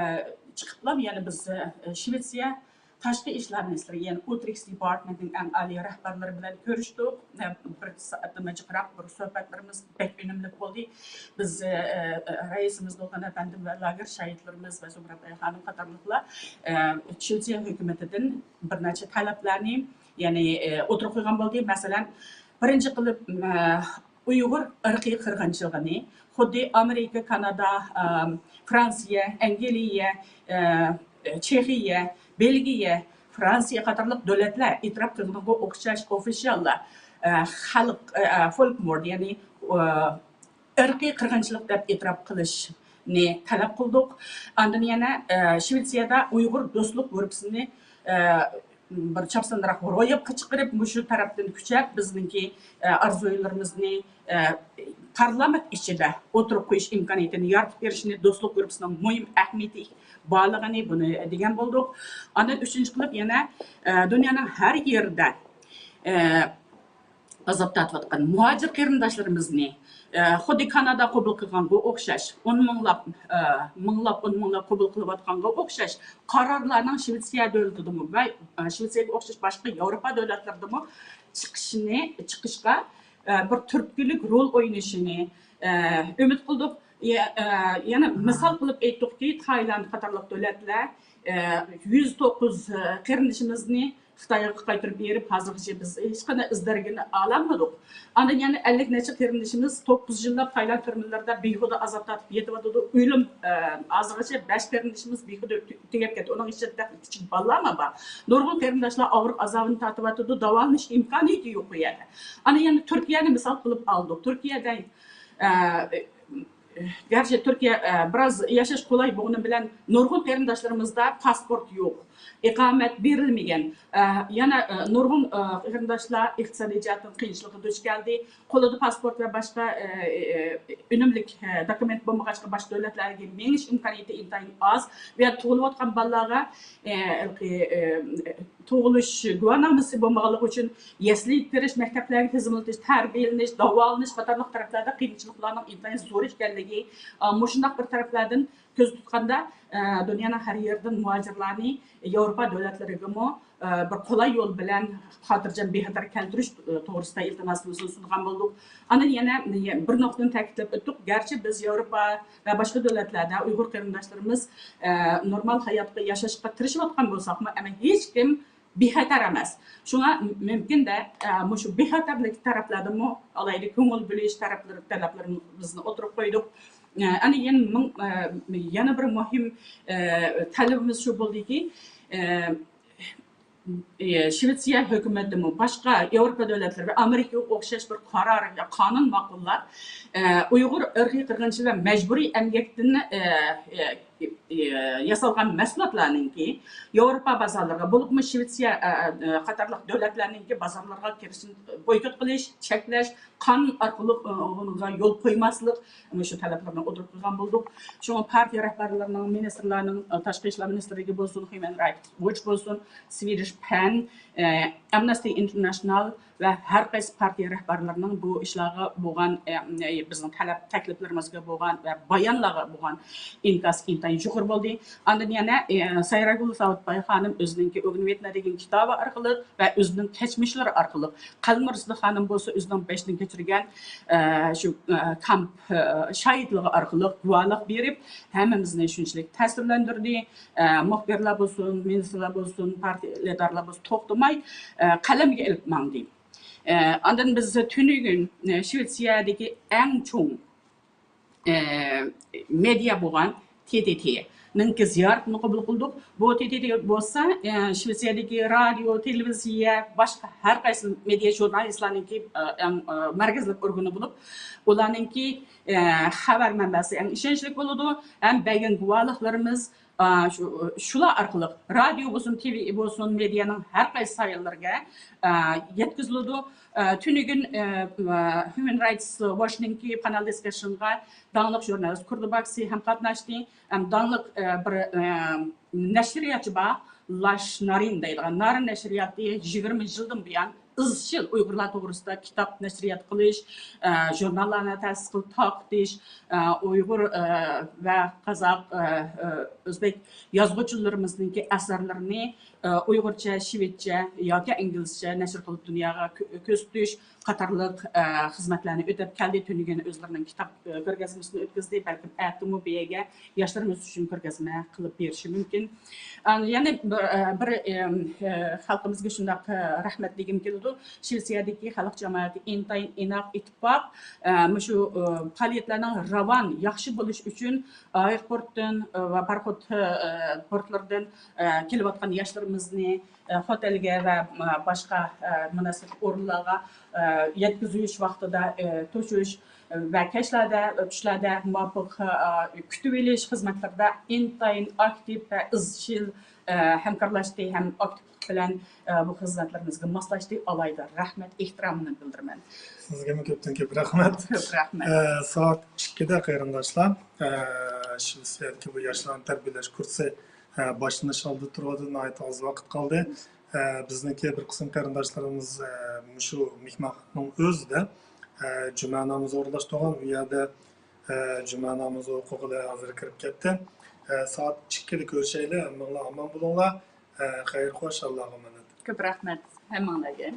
چىقىپلا يەنە بىز، ئە، شىۋېتسىيە تاشقى ئىشلار مىنىستىرى، يەنى ئۇترىكس دېپارتمېنتنىڭ ئەڭ ئالىي رەھبەرلىرى بىلەن كۆرۈشتۇق. بىر سائەتتىن جىقراق بىر سۆھبەتلىرىمىز بەك ئۈنۈملۈك بولدى. بىز، ئە، ئە، رەئىسىمىز نۇرغۇن ئەپەندىم ۋە لاگېر شاھىتلىرىمىز ۋە زۇمرەت ئايخانىم قاتارلىقلار، ئە، شىۋېتسىيە ھۆكۈمىتىدىن بىر نەچچە تەلەپلەرنى، يەنى، ئە، ئوتتۇرىغا قويغان بولدى. مەسىلەن، بىرىنچى قىلىپ، ئە، ئۇيغۇر ئىرقىي قىرغىنچىلىقىنى خۇددى ئامېرىكا، كانادا، ئەم، فرانسىيە، ئەنگلىيە، ئە، چېخىيە، بېلگىيە، فرانسىيە قاتارلىق دۆلەتلەر ئېتىراپ قىلغىنىغا ئوخشاش ئوفىشاللا، ئە، خەلق، ئە، فولكمورد، يەنى، ئە، ئىرقىي قىرغىنچىلىق دەپ ئېتىراپ قىلىشنى تەلەپ قىلدۇق. ئاندىن يەنە، ئە، شىۋېتسىيەدە ئۇيغۇر دوستلۇق گۇرۇپپىسىنى، ئە، بىر چاپسانراق روياپقا چىقىرىپ، مۇشۇ تەرەپتىن كۈچەپ بىزنىڭكى، ئە، ئارزۇيلىرىمىزنى، ئە، پارلامېنت ئىچىدە ئوتتۇرىغا قويۇش ئىمكانىيىتىنى يارىتىپ بېرىشنى دوستلۇق گۇرۇپپىسىنىڭ مۇھىم ئەھمىيىتى بارلىقىنى بۇنى دېگەن بولدۇق. ئاندىن ئۈچىنچى قىلىپ يەنە، ئە، دۇنيانىڭ ھەر يېرىدە، ئە، ئازاب تارتىۋاتقان مۇھاجىر قېرىنداشلىرىمىزنى، ئە، خۇددى كانادا قوبۇل قىلغانغا ئوخشاش، ئون مىڭلاپ، ئە، مىڭلاپ، ئون مىڭلاپ قوبۇل قىلىۋاتقانغا ئوخشاش قارارلارنىڭ شىۋېتسىيە دۆلىتىدىمۇ ۋە، ئە، شىۋېتسىيەگە ئوخشاش باشقا ياۋروپا دۆلەتلىرىدىمۇ چىقىشىنى، چىقىشقا، ئە، بىر تۈرتكىلىك رول ئوينىشىنى، ئە، ئۈمىد قىلدۇق. يە-، ئە، يەنە مىسال قىلىپ ئېيتتۇقكى، تايلاند قاتارلىق دۆلەتلەر، ئە، يۈز توققۇز، ئە، قېرىندىشىمىزنى خىتايغا قايتۇرۇپ بېرىپ، ھازىرغىچە بىز ھېچقانداق ئىز دەرىكىنى ئالالمىدۇق. ئاندىن يەنە ئەللىك نەچچە قېرىندىشىمىز توققۇز يىللاپ تايلاند تۈرمىلىرىدە بىھۇدە ئازاب تارتىپ يېتىۋاتىدۇ. ئۆلۈم، ئە، ھازىرغىچە بەش قېرىندىشىمىز بىھۇدە تۈ-، تۈگەپ كەتتى. ئۇنىڭ ئىچىدە تېخى كىچىك بالىلارمۇ بار. نۇرغۇن قېرىنداشلار ئاغرىق ئازابىنى تارتىۋاتىدۇ. داۋالىنىش ئىمكانىيىتى يوق بۇ يەردە. ئاندىن يەنە تۈركىيەنى مىسال قىلىپ ئالدۇق. تۈركىيەدە، ئە، گەرچە تۈركىيە، ئە، بىراز ياشاش قولاي بولغىنى بىلەن نۇرغۇن قېرىنداشلىرىمىزدا پاسپورت يوق، ئىقامەت بېرىلمىگەن. ئە، يەنە، ئە، نۇرغۇن، ئە، قېرىنداشلار ئىقتىسادىي جەھەتتىن قىيىنچىلىققا دۇچ كەلدى. قولىدا پاسپورت ۋە باشقا، ئە، ئە، ئۈنۈملۈك، ئە، دوكۇمېنت بولمىغاچقا باشقا دۆلەتلەرگە مېڭىش ئىمكانىيىتى ئىنتايىن ئاز. بۇ يەردە تۇغۇلۇۋاتقان بالىلارغا، ئە، ھېلىقى، ئە، تۇغۇلۇش گۇۋاھنامىسى بولمىغانلىقى ئۈچۈن يەسلىگە كىرىش، مەكتەپلەرگە تىزىملىتىش، تەربىيەلىنىش، داۋالىنىش قاتارلىق تەرەپلەردە قىيىنچىلىقلارنىڭ ئىنتايىن زور ئىكەنلىكى، ئا، مۇشۇنداق بىر تەرەپلەردىن كۆزدە تۇتقاندا، ئا، دۇنيانىڭ ھەر يېرىدىن مۇھاجىرلارنى ياۋروپا دۆلەتلىرىگىمۇ، ئا، بىر قولاي يول بىلەن خاتىرجەم، بىخەتەر كەلتۈرۈش، ئا، توغرىسىدا ئىلتىماسىمىزنى سۇنغان بولدۇق. ئاندىن يەنە بىر نۇقتىنى تەكىتلەپ ئۆتتۇق. گەرچە بىز ياۋروپا ۋە باشقا دۆلەتلەردە ئۇيغۇر قېرىنداشلىرىمىز، ئا، نورمال ھاياتقا ياشاشقا تىرىشىۋاتقان بولساقمۇ، ئەمما ھېچكىم بىخەتەر ئەمەس. شۇڭا مۇمكىندە، ئە، مۇشۇ بىخەتەرلىك تەرەپلەردىمۇ ئالايىتە كۆڭۈل بۆلۈش تەرەپلىرى، تەلەپلىرىمىزنى ئوتتۇرىغا قويدۇق. ئە، ئەنە يەنە مىڭ-، ئە، يەنە بىر مۇھىم، ئە، تەلىپىمىز شۇ بولدىكى، ئە، ئە، شىۋېتسىيە ھۆكۈمىتىمۇ باشقا ياۋروپا دۆلەتلىرى ۋە ئامېرىكىغا ئوخشاش بىر قارار يا قانۇن ماقۇللاپ، ئە، ئۇيغۇر ئىرقىي قىرغىنچىلىق ۋە مەجبۇرىي ئەمگەكتىن، ئە، ئە، ياسالغان مەھسۇلاتلارنىڭكى ياۋروپا بازارلىرىغا، بولۇپمۇ شىۋېتسىيە، ئە، ئە، قاتارلىق دۆلەتلەرنىڭكى بازارلىرىغا كىرىشىنى بويكوت قىلىش، چەكلەش، قانۇن ئارقىلىق، ئە، ئۇنىڭغا يول قويماسلىق، مۇشۇ تەلەپلەرنى ئوتتۇرىغا قويغان بولدۇق. شۇڭا پارتىيە رەھبەرلىرىنىڭ، مىنىستىرلارنىڭ، ئە، تاشقى ئىشلار مىنىستىرلىكى بولسۇن، ھيۇمەن رايتس ۋوچ بولسۇن، سۋېدىش پەن، ئە، ئامنىستى ئىنتېرناشنال ۋە ھەر قايسى پارتىيە رەھبەرلىرىنىڭ بۇ ئىشلارغا بولغان، ئە، بىزنىڭ تەلەپ تەكلىپلىرىمىزگە بولغان ۋە بايانلارغا بولغان ئىنكاس ئىنتايىن يۇقىرى بولدى. ئاندىن يەنە، ئە، سايراگۈل ساۋۇتباي خانىم ئۆزىنىڭكى ئوگنىۋېتنا دېگەن كىتابى ئارقىلىق ۋە ئۆزىنىڭ كەچمىشلىرى ئارقىلىق، قەلمۇرزىدا خانىم بولسا ئۆزىنىڭ بېشىدىن كەچۈرگەن، ئە، شۇ، ئە، كامپ، ئە، شاھىتلىقى ئارقىلىق گۇۋاھلىق بېرىپ، ھەممىمىزنى شۇنچىلىك تەسىرلەندۈردى. ئە، مۇخبىرلار بولسۇن، مىنىستىرلار بولسۇن، پارتىيە ئىلگىرىدارلار بولسۇن، توختىماي، ئە، قەلەمگە ئېلىپ ماڭدى. ئە، ئاندىن بىز تۈنۈگۈن، ئە، شىۋېتسىيەدىكى ئەڭ چوڭ، ئە، مېدىيا بولغان تې تې تېنىڭكى زىيارىتىنى قوبۇل قىلدۇق. بۇ تې تې تې بولسا، ئە، شىۋېتسىيەدىكى رادىيو، تېلېۋىزىيە، باشقا ھەر قايسى مېدىيا ژۇرنالىستلارنىڭكى، ئە، ئەڭ، ئە، مەركەزلىك ئورگىنى بولۇپ، ئۇلارنىڭكى، ئە، خەۋەر مەنبەسى ئەڭ ئىشەنچلىك بولىدۇ. ھەم بەرگەن گۇۋاھلىقلىرىمىز، ئا، شۇ، شۇلار ئارقىلىق رادىيو بولسۇن، تې ۋې بولسۇن، مېدىيانىڭ ھەر قايسى ساھەلىرىگە، ئا، يەتكۈزۈلىدۇ. ئا، تۈنۈگۈن، ئا، ھيۇمەن رايتس ۋوچنىڭكى پانېل دىسكشنغا داڭلىق ژۇرنالىست كۇردۇ باكسى ھەم قاتناشتى. ھەم داڭلىق، ئا، بىر، ئا، نەشرىياتچى بار، لاش نارىن دەيدىغان. نارىن نەشرىياتى يىگىرمە يىلدىن بۇيان ئىزچىل ئۇيغۇرلار توغرىسىدا كىتاب نەشرىيات قىلىش، ئە، ژۇرناللارنى تەسىس قىلىپ تارقىتىش، ئە، ئۇيغۇر، ئە، ۋە قازاق، ئە، ئە، ئۆزبېك يازغۇچىلىرىمىزنىڭكى ئەسەرلىرىنى، ئە، ئۇيغۇرچە، شىۋېتچە ياكى ئىنگلىزچە نەشر قىلىپ دۇنياغا كۆ-، كۆرسىتىش قاتارلىق، ئە، خىزمەتلەرنى ئۆتەپ كەلدى. تۈنۈگۈن ئۆزلىرىنىڭ كىتاب، ئە، كۆرگەزمىسىنى ئۆتكۈزدى. بەلكىم ئەتىمۇ بۇ يەرگە ياشلىرىمىز ئۈچۈن كۆرگەزمە قىلىپ بېرىشى مۇمكىن. ئا، يەنە بىر، ئە، بىر، ئە، ئە، خەلقىمىزگە شۇنداق، ئە، رەھمەت دېگۈم كېلىدۇ. شىۋېتسىيەدىكى خەلق جامائىتى ئىنتايىن ئىناق، ئىتتىپاق. ئە، مۇشۇ، ئە، پائالىيەتلەرنىڭ راۋان، ياخشى بولۇشى ئۈچۈن ئايروپورتتىن، ئە، ۋە پاراخوت، ئە، پورتلىرىدىن، ئە، كېلىۋاتقان ياشلىرىمىزنى، ئە، خوتەلگە ۋە، ئە، باشقا، ئە، مۇناسىۋەتلىك ئورۇنلارغا، ئە، يەتكۈزۈش ۋاقتىدا، ئە، توشۇش، ۋە كەچلەردە، چۈشلەردە مۇۋاپىق، ئا، كۈتۈۋېلىش خىزمەتلىرىدە ئىنتايىن ئاكتىپ ۋە ئىزچىل، ئا، ھەمكارلاشتى ھەم ئاكتىپلىق بىلەن، ئا، بۇ خىزمەتلىرىمىزگە ماسلاشتى. ئالاھىدە رەھمەت، ئېھتىرامىمنى بىلدۈرىمەن. سىزگىمۇ كۆپتىن كۆپ رەھمەت. كۆپ رەھمەت. ئە، سائەت ئىككىدە قېرىنداشلار، ئە، شىۋېتسىيەدىكى بۇ ياشلارنى تەربىيەلەش كۇرسى، ئە، باشلىنىش ئالدىدا تۇرۇۋاتىدۇ، ناھايىتى ئاز ۋاقىت قالدى. ئە، بىزنىڭكى بىر قىسىم قېرىنداشلىرىمىز، ئە، مۇشۇ مېھمانخانىنىڭ ئۆزىدە، ئە، جۈمە نامىزى ئورۇنلاشتۇرغان. ئۇ يەردە، ئە، جۈمە نامىزى ئوقۇغىلى ھازىر كىرىپ كەتتى. ئە، سائەت ئىككىدە كۆرۈشەيلى. ھەممىڭلار ئامان بولۇڭلار. ئە، خەير خوش، ئاللاغا ئامانەت. كۆپ رەھمەت ھەممىڭلارگە.